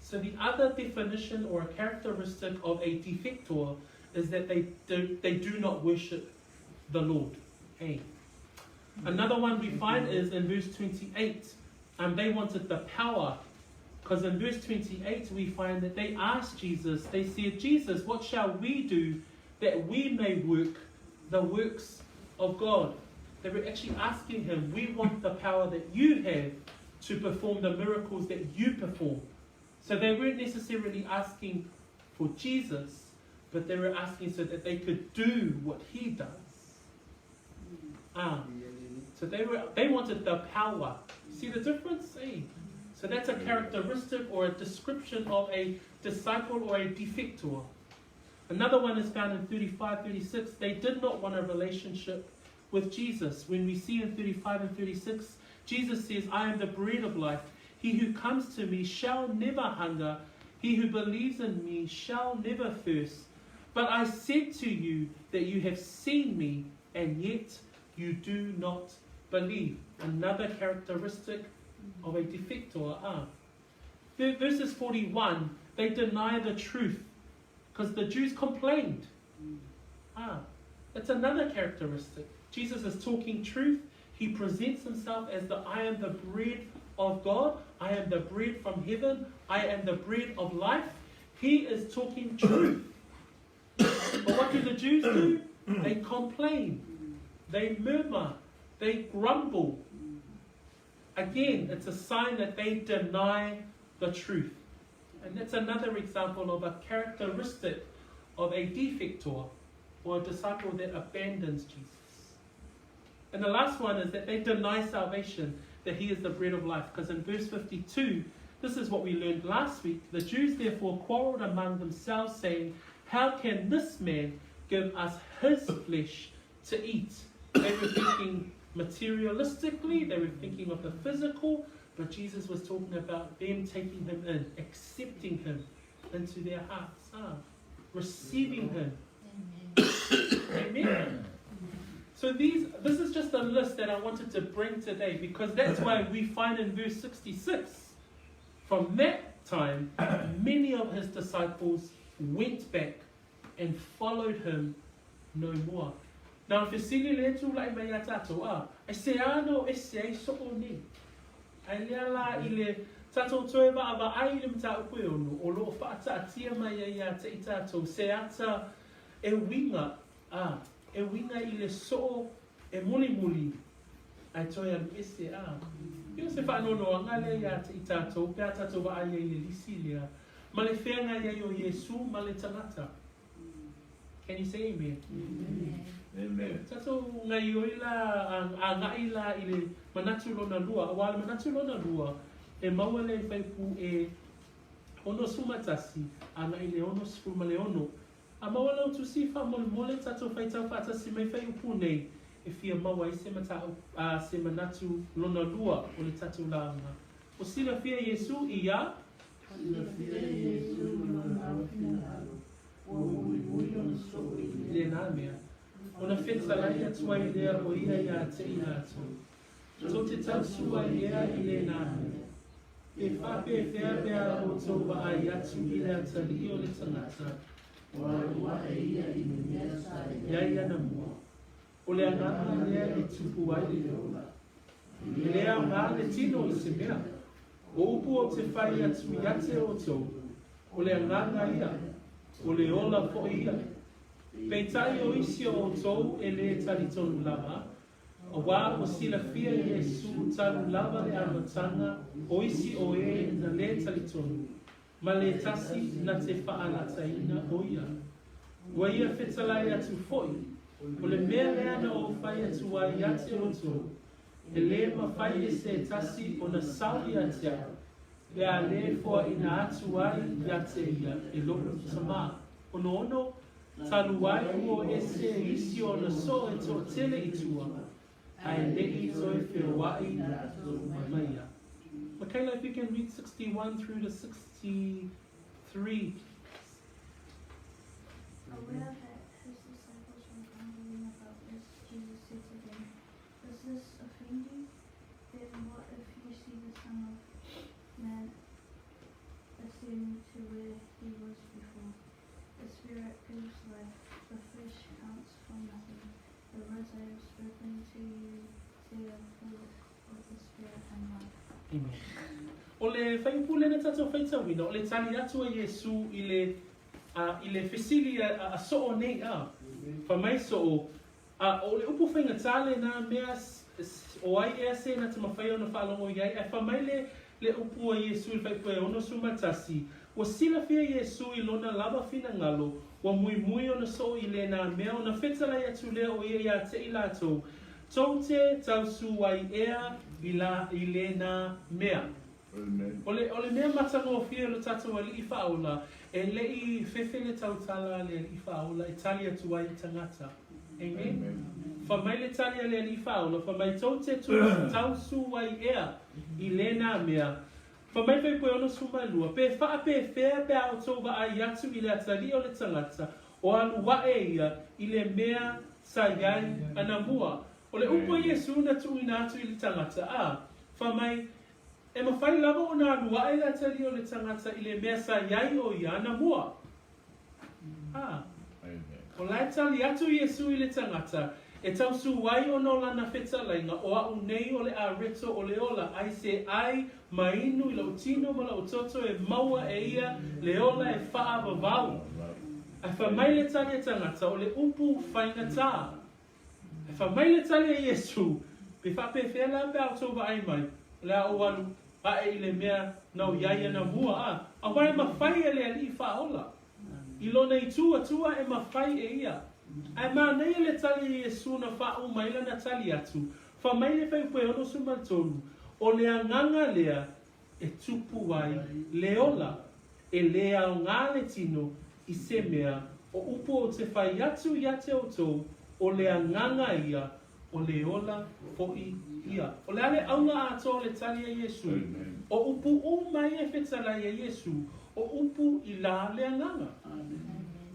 So the other definition or a characteristic of a defector is that they do, they do not worship the Lord. Hey. Another one we find is in verse 28. Um, they wanted the power. Because in verse 28 we find that they asked Jesus, they said, Jesus, what shall we do that we may work the works of God? They were actually asking him, we want the power that you have to perform the miracles that you perform. So they weren't necessarily asking for Jesus, but they were asking so that they could do what he does. Ah, so they were they wanted the power. See the difference? Eh? So that's a characteristic or a description of a disciple or a defector. Another one is found in 35, 36. They did not want a relationship with Jesus. When we see in 35 and 36, Jesus says, I am the bread of life. He who comes to me shall never hunger. He who believes in me shall never thirst. But I said to you that you have seen me, and yet you do not believe. Another characteristic of a defector. Ah. Verses 41, they deny the truth because the Jews complained. Ah, that's another characteristic. Jesus is talking truth. He presents himself as the I am the bread of God. I am the bread from heaven. I am the bread of life. He is talking truth. But what do the Jews do? They complain. They murmur. They grumble. Again, it's a sign that they deny the truth. And that's another example of a characteristic of a defector or a disciple that abandons Jesus. And the last one is that they deny salvation, that he is the bread of life. Because in verse 52, this is what we learned last week. The Jews therefore quarreled among themselves, saying, How can this man give us his flesh to eat? They were thinking materialistically, they were thinking of the physical, But Jesus was talking about them taking him in, accepting him into their hearts, receiving him. Amen. So this is just a list that I wanted to bring today, because that's why we find in verse 66, from that time, many of his disciples went back and followed him no more. Now, fesili lea e tulai mai ia tatou, a, aisea na o ese ai soo nei? Ai lea la i le tatou toe vaavaai i le mataupu e ono, o lo o faataatia mai ai ia te i tatou se ata e uiga, a, e uiga i le soo e mulimuli ae toe alu ese, a. Ia o se faanoanoaga lea ia te i tatou pe a tatou vaai ai i le lisi lea ma le feagai ai o Iesu ma le tagata. Can you say amen? Amen. Amen. Tatou gaioi la agai la i le manatu lona lua, aua le manatu lona lua e maua lea i fuaiupu e 61 agai i le 66. A maua lau tusi faamolemole tatou faitau faatasi mai fuaiupu nei e fia maua ai se mataupu, a, se manatu lona lua o le tatou lauga. O silafia Iesu i a? Silafia Iesu i lona finagalo, ua muimui ona soo i le. Lena mea, ona fetalai atu ai lea o ia ia te i latou. Tou te tausu ai ea i lena mea. Pe faapefea pe a outou vaai atu i le atalii o le tagata. Ua alu ae ia i le mea sa i ai anamua. O le agaga lea e tupu ai le ola. E le aoga le tino i se mea. O upu ou te fai atu ia te outou, o le agaga ia, o le ola foi ia. Peitai o isi o outou e lē talitonu lava, auā ua silafia Iesu talu lava le amataga o isi o ē na lē talitonu, ma le tasi na te faalataina o ia. Ua ia fetalai atu foi, o le mea lea na ou fai atu ai ia te outou, e lē mafai e se tasi ona sao ia te au, pe a lē foaina atu ai ia te ia e loʻu Tamā. 66, talu ai ua o ese isi ona soo e toatele i tua, ae leʻi toe feoaʻi mai ia. Michaela, if you can read 61 through to 63. Aware that his disciples were grumbling about this, Jesus said to them, Does this offend you? Then what if you see the Son of Man ascend to where he was before? The Spirit gives life, the flesh counts for nothing. The words I have spoken to you, they are full of the Spirit and life. Amen. O le fuaiupu lea na tatou faitauina, o le tali atu a Iesu i le, a, i le fesili a, a soo nei, a. Fai mai soo, a, o le upu faigata lena mea, o ai ea se na te mafai ona faalogo i ai, ae fai mai le, le upu a Iesu i le fuaiupu e 61, Ua silafia Iesu i lona lava finagalo, ua muimui ona soo i lena mea ona fetalai atu lea o ia ia te i latou, tou te tausu ai ea i la, i lena mea. Amen. O le, o le mea matagofie o le tatou Alii Faaola, e le i fefe le tautala a le Alii Faaola e tali atu ai i tagata. Amen. Amen. Fai mai le tali a le Alii Faaola, fai mai tou te tu, tausu ai ea i lena mea. Fai mai fuaiupu e 62, Pe faapefea pe a outou vaai atu i le atalii o le tagata, o alu ae ia i le mea sa i ai anamua. O le upu a Iesu na tuuina atu i le tagata, a, fai mai, e mafai lava ona alu ae le atalii o le tagata i le mea sa i ai o ia anamua. A, o la e tali atu Iesu i le tagata, e tausu ai ona o lana fetalaiga, o a'u nei o le areto o le ola, ai se ai ma inu i lou tino ma lou toto e maua e ia le ola e faavavau. Ae fai mai le tali a tagata, o le upu faigata. Ae fai mai le tali a Iesu, Pe faapefea la pe a outou vaai mai, o le a ou alu ae i le mea na o i ai anamua, a, auā e mafai e le Alii faaola. I lona itu atua e mafai e ia. Ae manaia le tali a Iesu na faauma mai lana tali atu, fai mai le fuaiupu e 63, O le agaga lea e tupu ai le ola, e lē aoga le tino i se mea, o upu ou te fai atu ia te outou, o le agaga ia, O le ola foʻi ia. O le a le auga atoa o le tali a Iesū? O upu uma ia e fetalai e Iesū, o upu i la le agaga.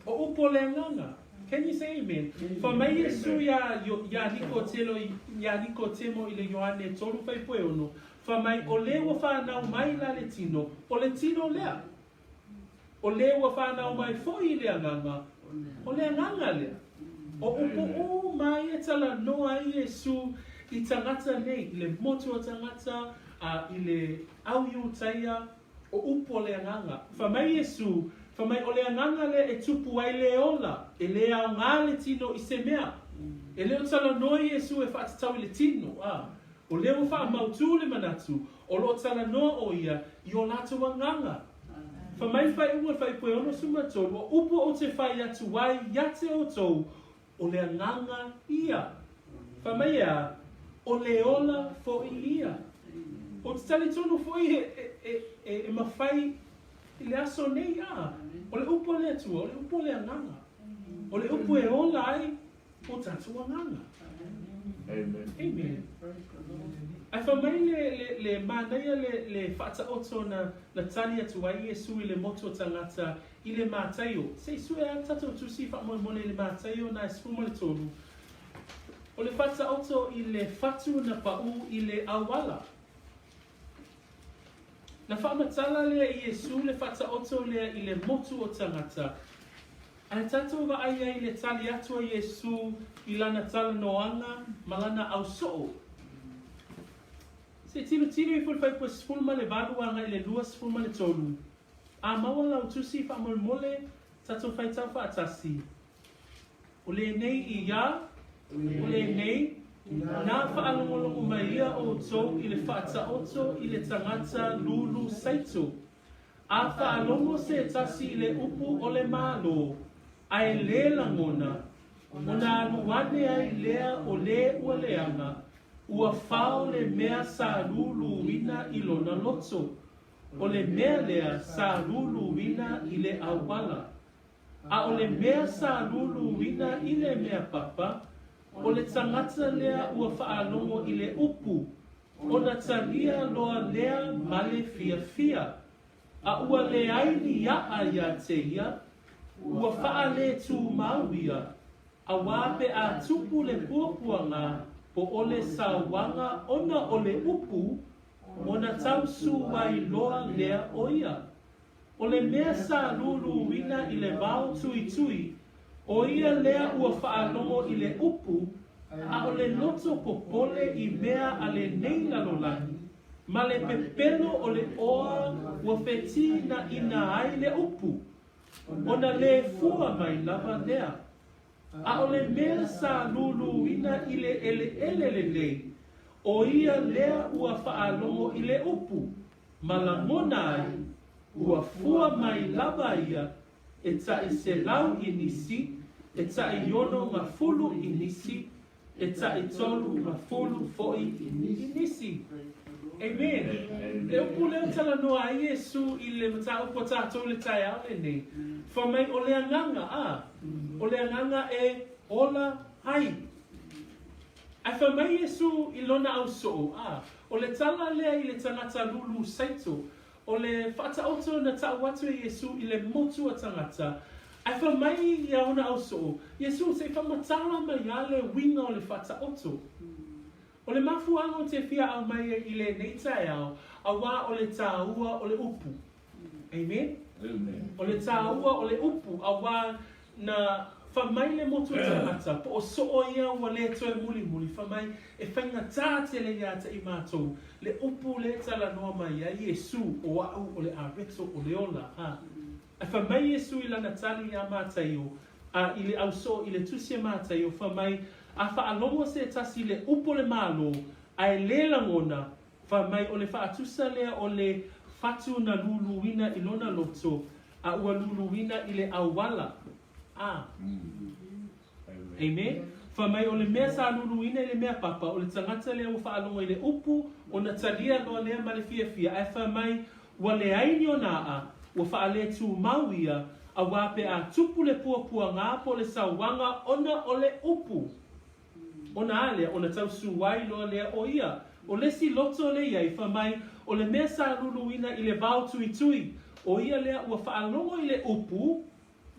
O upu o le agaga. Can you say amen? Fai mai Iesū iā, iā Nikotelo, iā Nikotemo i le Ioane 3:6, fai mai, O le ua fanau mai la le tino, o le tino lea. O le ua fanau mai foʻi i le agaga, o le agaga lea. O upu uma ia e talanoa ai Iesū i tagata nei, i le motu o tagata, a i le au Iutaia, o upu o le agaga. Fai mai Iesū, fai mai o le agaga lea e tupu ai le ola, e lē aoga le tino i se mea. E le o talanoa Iesū e faatatau i le tino, a o lea ua faamautū le manatu, o lo o talanoa ʻo ia i o latou agaga. Fai mai le faaiuga o le Fuaiupu e 63, O upu ou te fai atu ai ia te outou, o le agaga ia. Fai mai e a? O le ola foʻi ia. Ou te talitonu foʻi e mafai i le aso nei, a, o le upu a le Atua, o le upu o le agaga. O le upu e ola ai o tatou agaga. Amen. Amen. Ae fai mai le, le, le manaia le, le faataoto na, na tali atu ai Iesu i le motu o tagata i le Mataio. Se i sue a tatou tusi faamolemole i le Mataio na e 13. O le faataoto i le fatu na paʻū i le auala. Na faamatala lea e Iesu le faataoto lea i le motu o tagata. Ae tatou vaai ai i le tali atu a Iesu i lana talanoaga ma lana ausoo. Se i tilotilo ifo i le Fuaiupu 18 agai i le 23. A maua lau tusi faamolemole, tatou faitau faatasi. O lenei i a? O lenei, na faalogologo mai ia outou i le faataoto i le tagata lulu saito. A faalogo se tasi i le upu o le Malo, ae lē lagona, ona alu ane ai lea o lē ua leaga, ua fao le mea sa luluina i lona loto, o le mea lea sa luluina i le auala. A o le mea sa luluina i le mea papa, o le tagata lea ua faalogo i le upu, ona talia loa lea ma le fiafia. A ua leai ni aʻa iā te ia, ua faaletūmau ia, auā pe a tupu le puapuaga po o le sauaga ona o le upu, ona tausū ai loa lea o ia. O le mea sa luluina i le vao tuitui, ʻo ia lea ua faalogo i le upu, a o le loto popole i mea a lenei lalolagi, ma le pepelo o le ʻoa ua fetīnaʻina ai le upu, ona lē fua mai lava lea. A o le mea sa luluina i le ʻeleʻele lelei, ʻo ia lea ua faalogo i le upu, ma lagona ai, ua fua mai lava ia e taʻi selau i nisi, e taʻi ono gafulu i nisi, e taʻi tolu gafulu foʻi i nisi. Amen. Le upu lea ua talanoa ai Iesu i le mataupu a tatou i le taeao lenei, fai mai o le agaga, a, o le agaga e ola ai. Ae fai mai Iesu i lona ausoo, a, o le tala lea i le tagata lulu saito, o le faataoto na tau atu e Iesu i le motu a tagata. Ae fai mai ia ona ausoo, Iesu, se i faamatala mai a le uiga o le faataoto. O le mafuaaga ou te fia aumai ai i lenei taeao, auā o le tāua o le upu. Amen? O le tāua o le upu, auā na fai mai le motu o tagata, po o soo ia ua lē toe mulimuli, fai mai, e faigata tele iā te i matou, le upu lē talanoa mai ai Iesu, o aʻu o le areto o le ola. A. Ae fai mai Iesu i lana tali iā Mataio, a i le ausoo i le tusi a Mataio, fai mai, A faalogo se tasi i le upu o le Malo, ae lē lagona, Fai mai o le faatusa lea o le fatu na luluina i lona loto, a ua luluina i le auala. A. Amen. Fai mai o le mea sa luluina i le mea papa, o le tagata lea ua faalogo i le upu, ona talia loa lea ma le fiafia, ae fai mai ua leai ni ona aʻa, ua faaletūmau ia, auā pe a tupu le puapuagā po o le sauaga ona o le upu. Ona a lea, ona tau suai loa lea o ia. O le isi loto lea i ai, fai mai, o le mea sa luluina i le vao tuitui, o ia lea ua faalogo i le upu,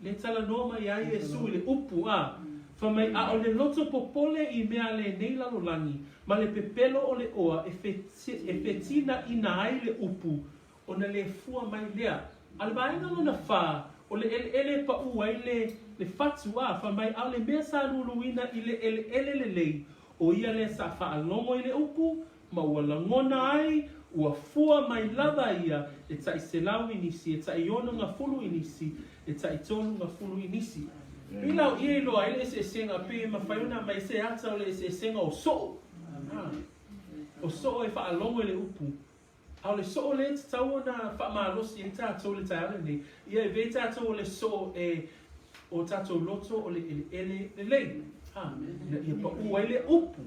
le talanoa mai ai Iesu i le upu, a, fai mai, a o le loto popole i mea a lenei lalolagi, ma le pepelo o le oa e e fetinaina ai le upu, ona le fua mai lea. A o le vaega lona fa, o le eleele e paʻu ai le, le fatu, a, fai mai, a o le mea sa luluina i le eleele lelei, o ia lea sa faalogo i le upu, ma ua lagona ai, ua fua mai lava ia e tai selau i nisi, e tai ono gafulu i nisi, e tai tolu gafulu i nisi. Pei la o ia i loa ai le eseesega, pe mafai ona aumai se ata o le eseesega o soo. A, o soo e faalogo i le upu, A o le soo lea e tatau ona faamalosi ai tatou i le taeao lenei, ia e avea tatou o le soo e o tatou loto o le eleele lelei, a, ina ia paʻu ai le upu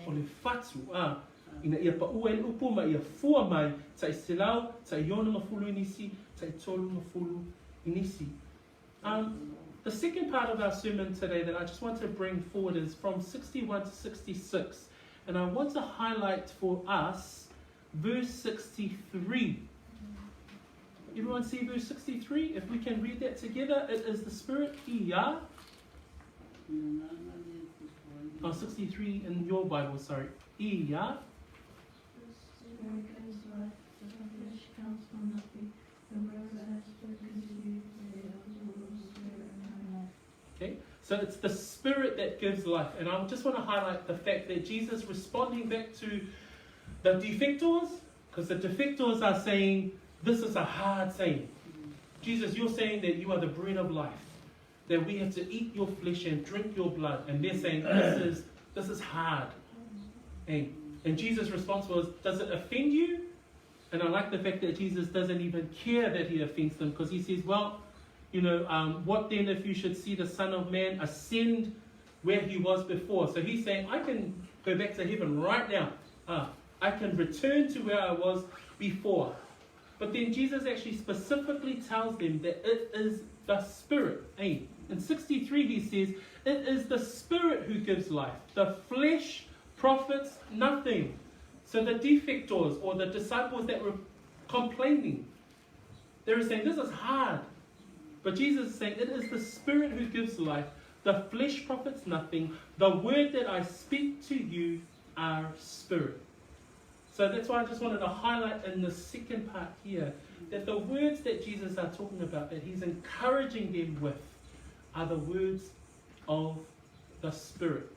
o le fatu, a, ina ia paʻu ai le upu ma ia fua mai tai selau, tai ono gafulu i nisi, tai tolu gafulu i nisi. The second part of our sermon today that I just want to bring forward is from 61 to 66. And I want to highlight for us verse 63. Everyone see verse 63? If we can read that together, it is the Spirit, Iya. Oh, 63 in your Bible, sorry. Iya. The Spirit gives life, the flesh counts for nothing. The words I have spoken to you, they are the Spirit and life. Okay, so it's the Spirit that gives life. And I just want to highlight the fact that Jesus responding back to the defectors, because the defectors are saying, this is a hard saying. Jesus, you're saying that you are the bread of life, that we have to eat your flesh and drink your blood. And they're saying, this is, this is hard. And, and Jesus' response was, does it offend you? And I like the fact that Jesus doesn't even care that he offends them, because he says, well, you know, what then if you should see the Son of Man ascend where he was before? So he's saying, I can go back to heaven right now. I can return to where I was before. But then Jesus actually specifically tells them that it is the Spirit. Eh? In 63 he says, it is the Spirit who gives life. The flesh profits nothing. So the defectors or the disciples that were complaining, they were saying, this is hard. But Jesus is saying, it is the Spirit who gives life. The flesh profits nothing. The word that I speak to you are spirit. So that's why I just wanted to highlight in the second part here that the words that Jesus are talking about, that he's encouraging them with, are the words of the Spirit.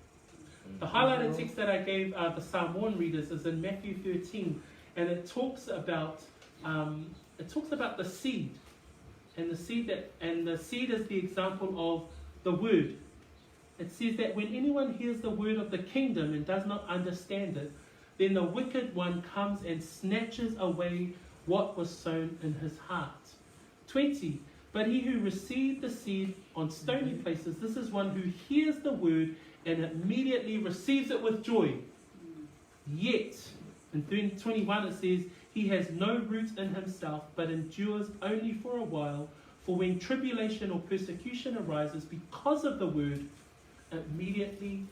The highlighted text that I gave the Samoan readers is in Matthew 13, and it talks about the seed, and the seed that and the seed is the example of the word. It says that when anyone hears the word of the kingdom and does not understand it, then the wicked one comes and snatches away what was sown in his heart. 20. But he who received the seed on stony places, this is one who hears the word and immediately receives it with joy. Yet, in 21 it says, he has no root in himself, but endures only for a while. For when tribulation or persecution arises because of the word, immediately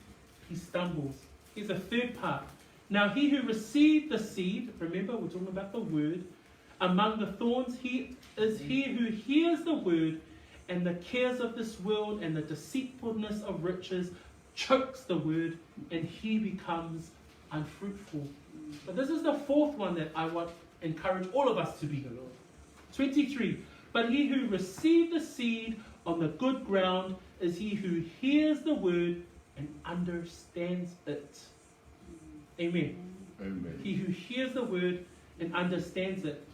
he stumbles. Here's a third part. Now he who received the seed, remember we're talking about the word, among the thorns, he is he who hears the word, and the cares of this world and the deceitfulness of riches chokes the word, and he becomes unfruitful. But this is the fourth one that I want to encourage all of us to be. 23. But he who received the seed on the good ground is he who hears the word and understands it. Amen. Amen. He who hears the word and understands it,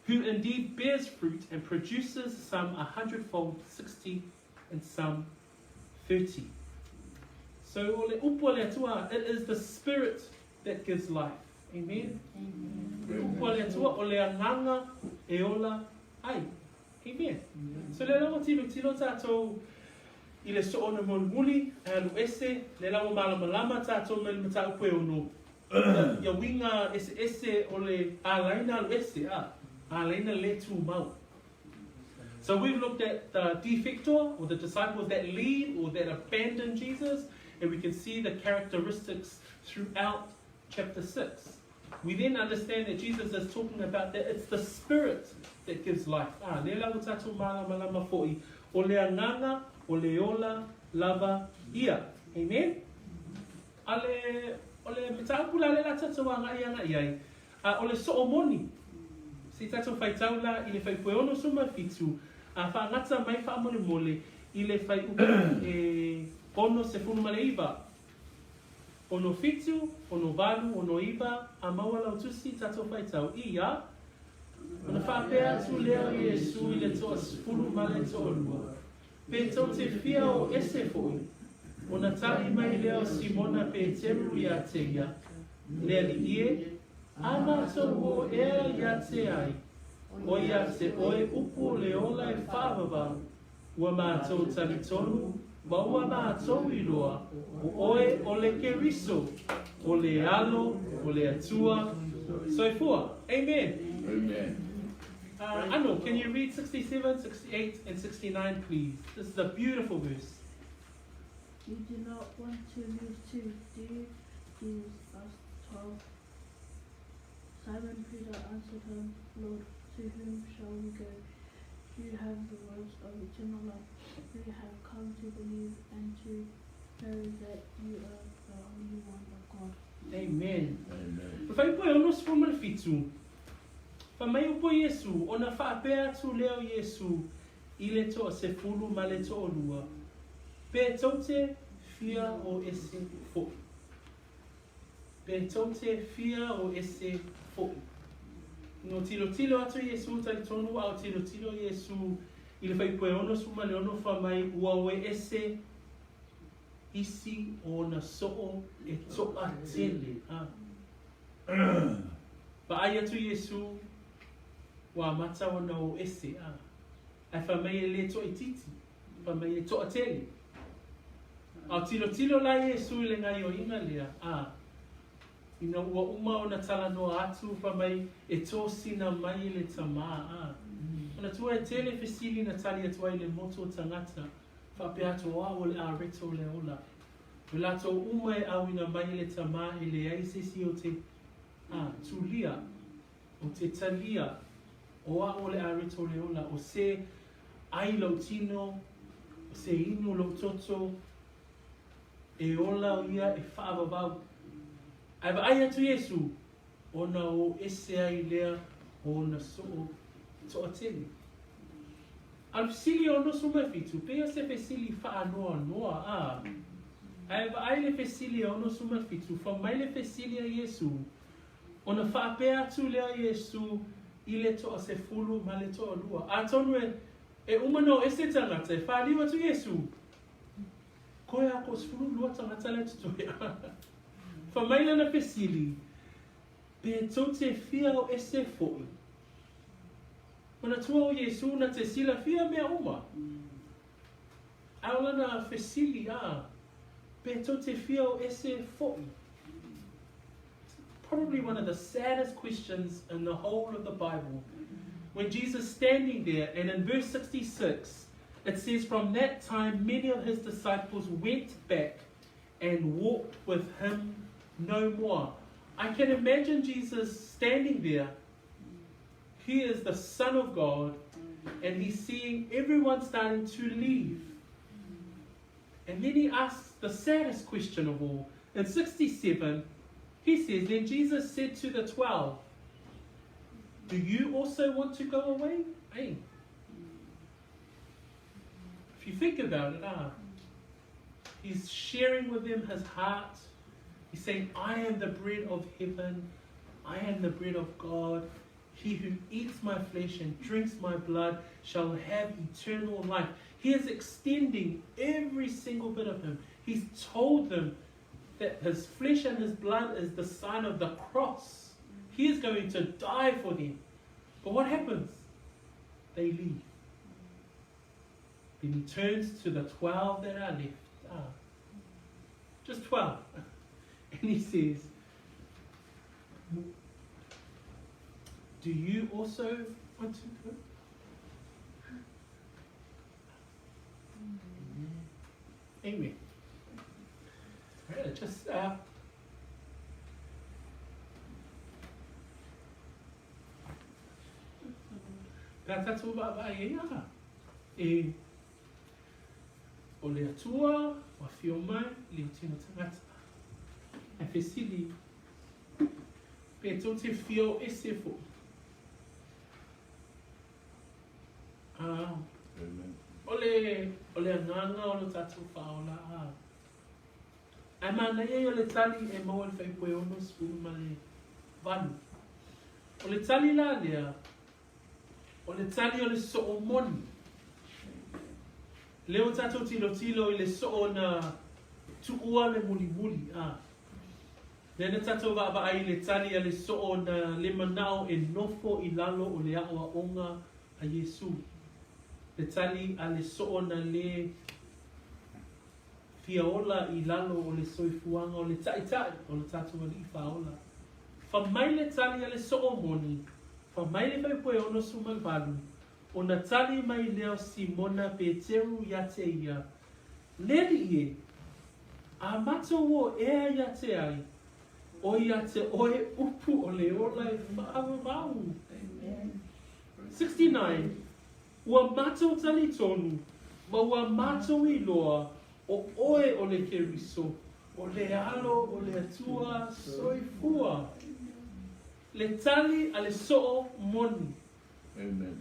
who indeed bears fruit and produces some 100-fold, 60, and some 30. So, o le upu a le Atua, it is the Spirit that gives life. Amen. Amen. Le upu a le Atua, o le agaga e ola ai. Amen. So le lawa tilo tilo tātou i le so ona mulimuli, e alu ese, le lawa malamalama tātou me le mataupu e ono. Ia winga ese ese o le alaina alu ese, a alaina le tūmau. So we've looked at the defector, or the disciples that leave or that abandon Jesus, And we can see the characteristics throughout chapter 6. We then understand that Jesus is talking about that it's the Spirit that gives life. Ah, lea la ua tatou malamalama foi, o le Agaga, o le ola lava ia. Amen? A le, o le mataupu la lea o le a tatou agai agai ai, a o le soo moni. Se i tatou faitau la i le fuaiupu e 67, a faagata mai faamolemole i le fuaiupu e 69. 67, 68, 69, a maua lau tusi, tatou faitau i a. Ona faapea atu lea o Iesu i le toasefulu ma le toalua, Pe tou te fia o ese foi? Ona tali mai lea o Simona Peteru iā te ia, Le Alii e, a matou o ea iā te ai, o iā te oe upu o le ola e faavavau, Ua mātou talitonu, ma ua mātou iloa, o oe o le Keriso, o le Alo o le Atua soifua. Amen. Amen. Ano, can you read 67, 68 and 69 please? This is a beautiful verse. You do not want to leave too, do you? Jesus asked the 12. Simon Peter answered him, Lord, to whom shall we go? You have the words of eternal life. We have come to believe and to know that you are the Holy One of God. Amen. Amen. E fuaiupu e 67, fai mai upu o Iesu, ona faapea atu lea o Iesu i le toasefulu ma le toalua, Pe tou te fia o ese foi. Pe tou te fia o ese foi. Ina o tilotilo atu Iesu talitonu a o tilotilo Iesu i le fuaiupu e 66 fai mai ua o ese isi o ona soo e toatele. A. Vaai atu Iesu ua amata ona o ese. A. Ae fai mai e le toaitiiti, fai mai e toatele. A o tilotilo la Iesu i le gaioiga lea, a, ina ua uma ona talanoa atu, fai mai e tosina mai e le Tama, a. Manatua e tele fesili na tali atu ai le motu o tagata, faapea atu o au o le areto o le ola. O latou uma e auina mai e le Tama e leai se isi o te, a, tulia, o te talia, o au o le areto o le ola, o se ai lou tino, o se inu lou toto, e ola ia e faavavau. Ae vaai atu Iesu, ona o ese ai lea o ona soo toatele. A o le fesili e 67, pei o se fesili faanoanoa, a? Ae vaai le fesili e 67, fai mai le fesili a Iesu, Ona faapea atu lea o Iesu i le toasefulu ma le toalua, Atonu e, e uma na o ese tagata e faliu atu Iesu. Koe a ko 12 tagata la e totoe. Fai mai lana fesili, Pe tou te fia o ese foi? Manatua o Iesu na te silafia mea uma. A o lana fesili, a, Pe tou te fia o ese foi? Probably one of the saddest questions in the whole of the Bible. When Jesus standing there, and in verse 66, it says, From that time many of his disciples went back and walked with him no more. I can imagine Jesus standing there. He is the Son of God, and he's seeing everyone starting to leave. And then he asks the saddest question of all. In 67, he says, Then Jesus said to the 12, Do you also want to go away? Hey. If you think about it, he's sharing with them his heart. He's saying, I am the bread of heaven. I am the bread of God. He who eats my flesh and drinks my blood shall have eternal life. He is extending every single bit of him. He's told them that his flesh and his blood is the sign of the cross. He is going to die for them. But what happens? They leave. Then he turns to the 12 that are left. Just 12. And he says, Do you also want to go? Amen. that? Just Pe a tatou vaavaai ai a, e, o le Atua ua afio mai i le tino tagata. Ae fesili, pe tou te fia o ese foʻi? A, o le, o le agaga o lo tatou faaola a. Ae manaia ia o le tali e maua i le fuaiupu e 68. O le tali la lea, o le tali o le soo moni. Lea ua tatou tilotilo i le soo na tuua le mulimuli, a. Lea na tatou vaavaai i le tali a le soo na le manao e nofo i lalo o le aoaoga a Iesu. Le tali a le soo na le fia ola i lalo o le soifuaga o le Taitai o lo tatou Alii Faaola. Fa mai le tali a le soo moni, fa mai le fuaiupu e 68, ona tali mai lea o Simona Peteru ia te ia, Le alii e, a matou o ea ia te ai, o ia te oe upu o le ola e faavavau. 69. Ua matou talitonu, ma ua matou iloa, o oe o le Keriso, o le Alo o le Atua soifua. Le tali a le soo moni. Amen.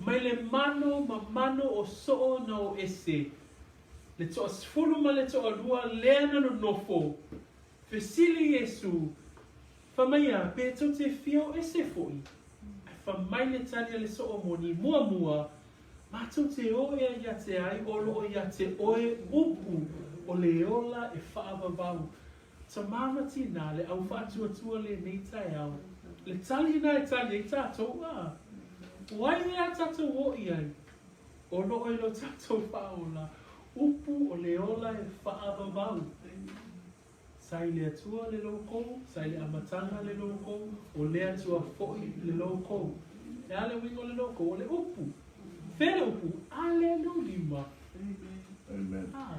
Mai le mano ma mano o soo na o ese, le toasefulu ma le toalua lea na nonofo, fesili Iesu, Fa mai a, pe tou te fia o ese foʻi? Ae fa mai le tali a le soo moni, Muamua, matou te o ea ia te ai o loo ia te oe upu o le ola e faavavau. Tamā ma tinā, le au faatuatua lenei taeao, le tali na e tali ai tatou, a, o ai ea tatou o i ai? O loo i lo tatou faaola, upu o le ola e faavavau. Sa i le Atua le loukou, sa i le amataga le loukou, o le Atua foʻi le loukou. E a le uiga o le loukou? O le upu. Fea le upu? Alelulima. Amen. A,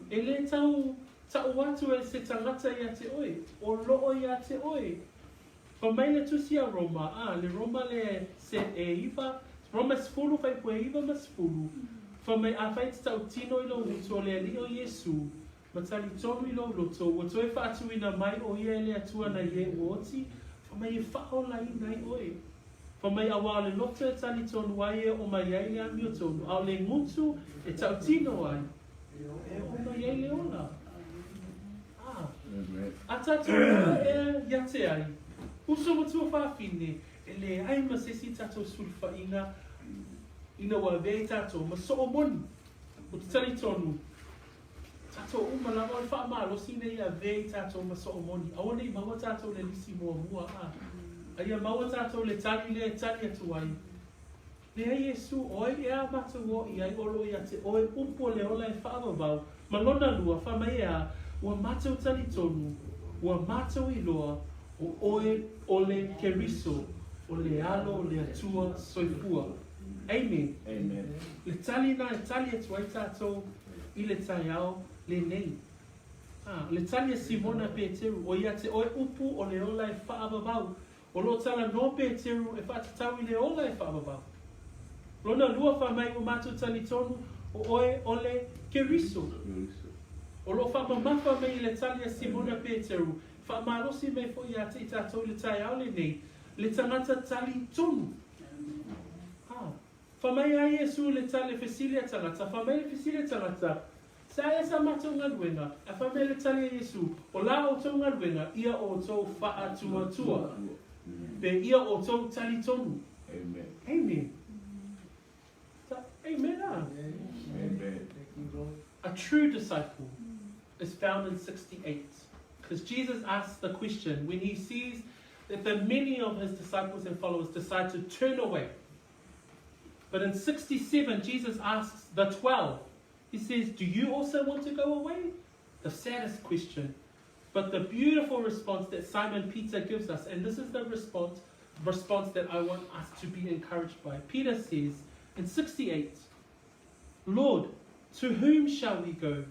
e le tau taʻu atu e se tagata ia te oe, o loo ia te oe. Fa mai le tusi a Roma, a, le Roma le se e iva, Roma e sefulu fuaiupu e iva ma sefulu, fa mai afai e te tautino i lou gutu o le Alii o Iesu, Ma talitonu i lou loto, ua toe faatuina mai ʻo ia e le Atua nai e ua oti, fa mai e faaolaina ai ʻoe. Fa mai auā o le loto e talitonu ai e oo mai ai le amiotonu, a o le gutu e tautino ai, e oo mai ai le ola. A, a tatou ola ea ia te ai, uso ma tuafafine, e leai ma se isi tatou sulufaiga ina ua avea i tatou ma soo moni. Ou te talitonu, Tatou uma lava o le faamalosi ina ia avea i tatou ma soo moni. Aua ne i maua tatou le lisi muamua, a. A ia maua tatou le tali lea e tali atu ai, Leai Iesu, o ai ea a matou o i ai o lo o ia te oe upu o le ola e faavavau, ma lona lua, fa mai e a, ua matou talitonu, ua matou iloa, o oe o le Keriso, o le Alo o le Atua soifua. Amen. Amen. Le tali na e tali atu ai tatou i le taeao lenei. A, o le tali a Simona Peteru, o ia te oe upu o le ola e faavavau. O lo o talanoa Peteru e faatatau i le ola e faavavau. Lona lua fa mai ua matou talitonu o oe o le Keriso. O lo o faamamafa mai i le tali a Simona Peteru, faamalosi mai foi ia te i tatou i le taeao lenei, le tagata talitonu. A, fa mai a Iesu le tali le fesili a tagata, fa mai le fesili a tagata, Sa ea sa matou galuega? A fa mai le tali a Iesu, O la outou galuega, ia outou faatuatua, pe ia outou talitonu. Amen. Amen. Amen. Ah. Amen. A true disciple is found in 68. Because Jesus asks the question when he sees that the many of his disciples and followers decide to turn away. But in 67, Jesus asks the 12, he says, Do you also want to go away? The saddest question. But the beautiful response that Simon Peter gives us, and this is the response, response that I want us to be encouraged by. Peter says in 68, Lord, to whom shall we go?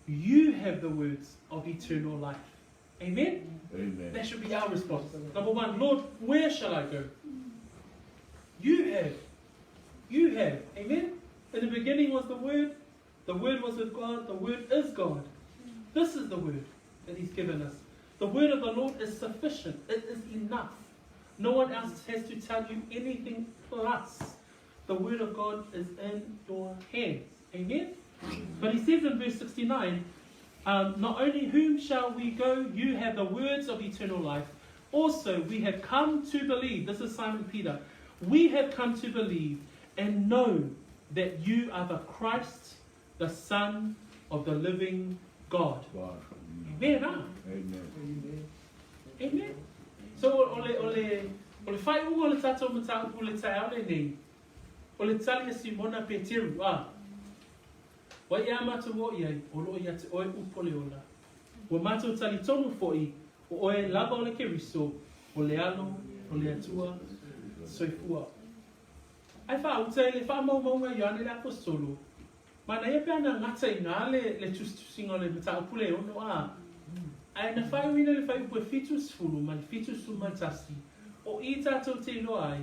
You have the words of eternal life. Amen? Amen. That should be our response. Number one, Lord, where shall I go? You have. You have. Amen? In the beginning was the Word. The Word was with God. The Word is God. This is the Word that He's given us. The Word of the Lord is sufficient. It is enough. No one else has to tell you anything plus. The Word of God is in your hands. Amen? But he says in verse 69, not only whom shall we go, you have the words of eternal life. Also, we have come to believe. This is Simon Peter. We have come to believe and know that you are the Christ, the Son of the living God. God. Amen. Ah? Amen. Amen. So, o le, o le, o le whaiuga o le tātou mataupu le taeao lenei, o le tali a Simona Peteru, a, wai ea mātou o i ai, o loo ia te oe upu o le ola. Ua mātou talitonu fo'i, o oe lava o le Keriso, o le alo, o le Atua, soifua. Ai whaauta i le whaamaumauga Ioane le Aposetolo, manaia pe ana gata i ina le, le tusitusiga o le mataupu le ono a. Ae na faaiuina le fuaiupu e 70 ma le 71, o i tātou te iloa ai,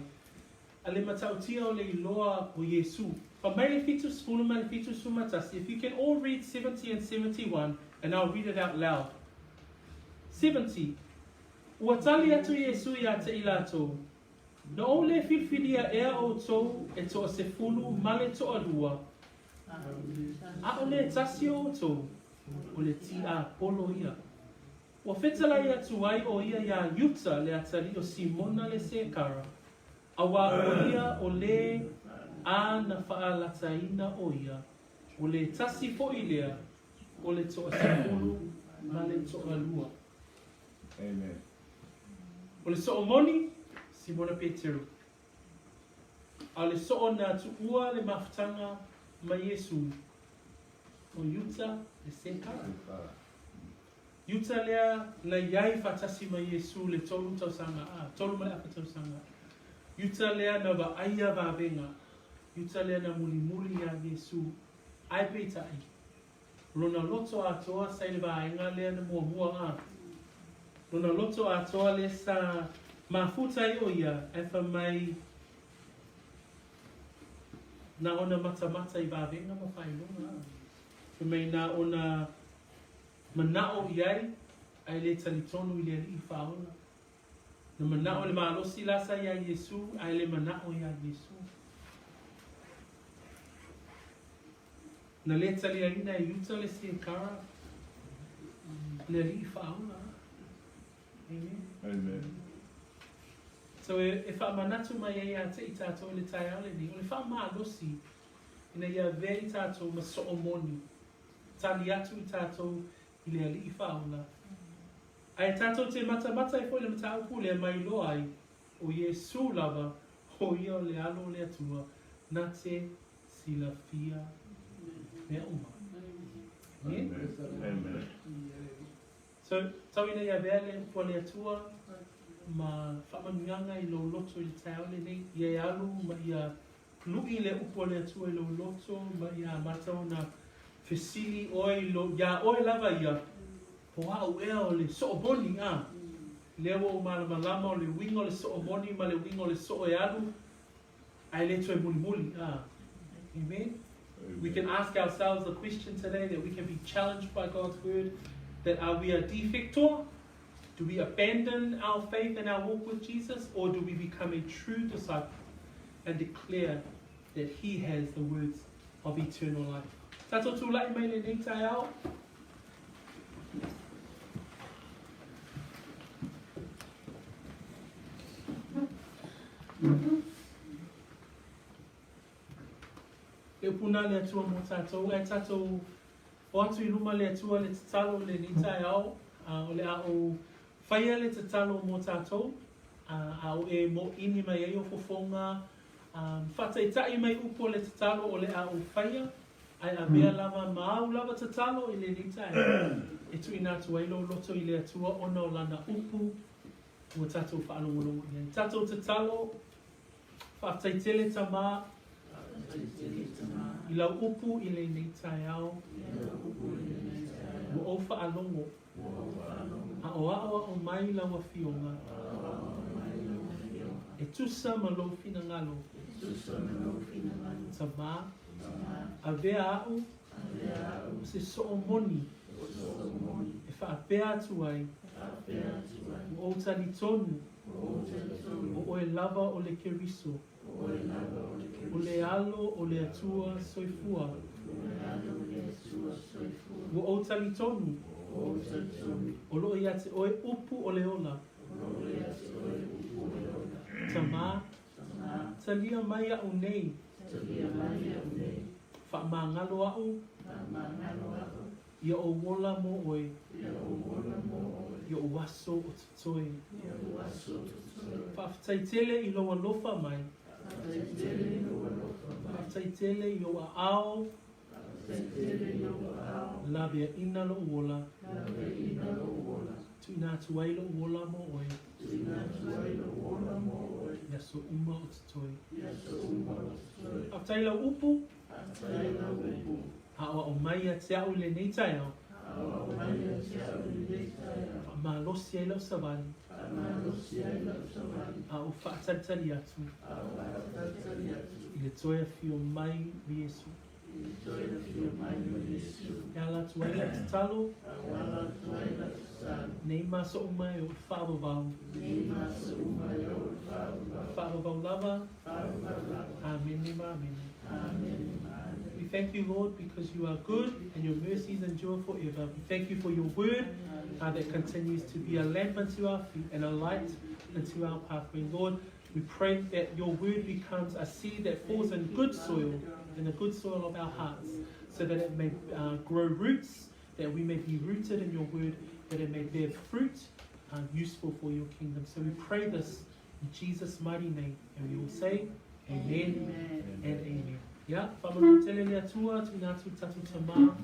a le matautia o le iloa o Iesu. Fa mai le 70 ma le 71, if you can all read 70 and 71, and I'll read it out loud. 70. Ua tali atu Iesu iā te i latou, Na ou lē filifilia ea outou e toasefulu ma le toalua, ʻaʻole e tasi o outou, o le tiapolo ia. Ua fetalai atu ai ʻo ia iā Iuta le atalii o Simona le Sekara, auā ʻo ia o lē a na faalataina ʻo ia, o le tasi foʻi lea o le toasefulu ma le toalua. Amen. O le soʻomoni, Simona Peteru. A o le soo na tuua le mafutaga ma Iesu, o Iuta le Sekara. Iuta lea na iai faatasi ma Iesu le tolu tausaga, a, tolu ma le afa tausaga. Iuta lea na vaaia vavega. Iuta lea na mulimuli iā Iesu. Ae peitai, lona loto atoa sa i le vaega lea na muamua, a. Lona loto atoa lea sa mafuta ai o ia, ae fai mai na ona matamata i vavega ma faailoga, a. Fai mai na ona manao i ai, ae le talitonu i le Alii Faaola. Na manao le malosi la sa iā Iesu, ae le manao iā Iesu. Na le taliaina e Iuta le Sekara, le Alii Faaola. Amen. Amen. So e, e faamanatu mai ai ia te i tātou i le taeao lenei, o le faamalosi ina ia avea i tātou ma soomoni, tali atu i tātou i le Alii Faaola. Ae tātou te matamata ai foʻi le mataupu lea mai iloa ai, o Iesu lava, o ia o le alo o le Atua, na te silafia mea uma. Amen. Amen. So, tau ina ia avea le upu a le Atua ma faamanuiaga i lou loto i le taeao lenei, ia e alu ma ia luʻi le upu a le Atua i lou loto ma ia amata ona fesili oe i lou, iā oe lava ia, po au ea o le soomoni, a? Lea ua ou malamalama o le uiga o le soomoni ma le uiga o le soo e alu, ae le toe mulimuli, a? Amen. We can ask ourselves the question today that we can be challenged by God's word, that are we a defector? Do we abandon our faith and our walk with Jesus, or do we become a true disciple and declare that He has the words of eternal life? Tātou tūlaʻi mai lenei taeao. E upu nā le Atua mō tātou, ae tātou o atu i luma le Atua le tatalo i lenei taeao, a o le a ou whaia le tatalo mō tātou, a, a o e mōʻini mai ai o fofoga, a, whataitaʻi mai upu o le tatalo o le a ou whaia, ae avea lava ma au lava tatalo i lenei taeao, e tuuina atu ai lou loto i le Atua ona o lana upu ua tātou faalogologo i ai. Tātou tatalo, Faafetai tele Tama i lau upu i lenei taeao. faalogo a o aʻoaʻo mai lau Afioga e tusa ma lou finagalo. Tamā, avea a'u o se soo moni e faapea atu ai, ua ou talitonu o oe lava o le Keriso, o le Alo o le Atua soifua. Ua ou talitonu o loo ia te oe upu o le ola. Tamā, talia mai a'u nei, faamagalo a'u, ia ou ola mo oe, i o'u aso o totoe. Faafetai tele i lou alofa mai. Faafetai tele i ou aao laveaina lo'u ola. Tuuina atu ai lo'u ola mo oe i aso uma o totoe. Faafetai i lau upu aʻoaʻo mai ia te a'u i lenei taeao. Faamalosi ai lau savali a ou faatalitali atu i le toe afio mai o Iesu. E ala atu ai lau tatalo nei ma aso uma e oo i le faavavau. Faavavau lava. Amene ma amene. We thank you, Lord, because you are good and your mercies endure forever. We thank you for your word that continues to be a lamp unto our feet and a light unto our pathway. Lord, we pray that your word becomes a seed that falls in good soil, in the good soil of our hearts, so that it may grow roots, that we may be rooted in your word, that it may bear fruit useful for your kingdom. So we pray this in Jesus' mighty name. And we all say, Amen, amen. And amen. Ia, faamalo tele le Atua, tuuina atu le tatou Tamā.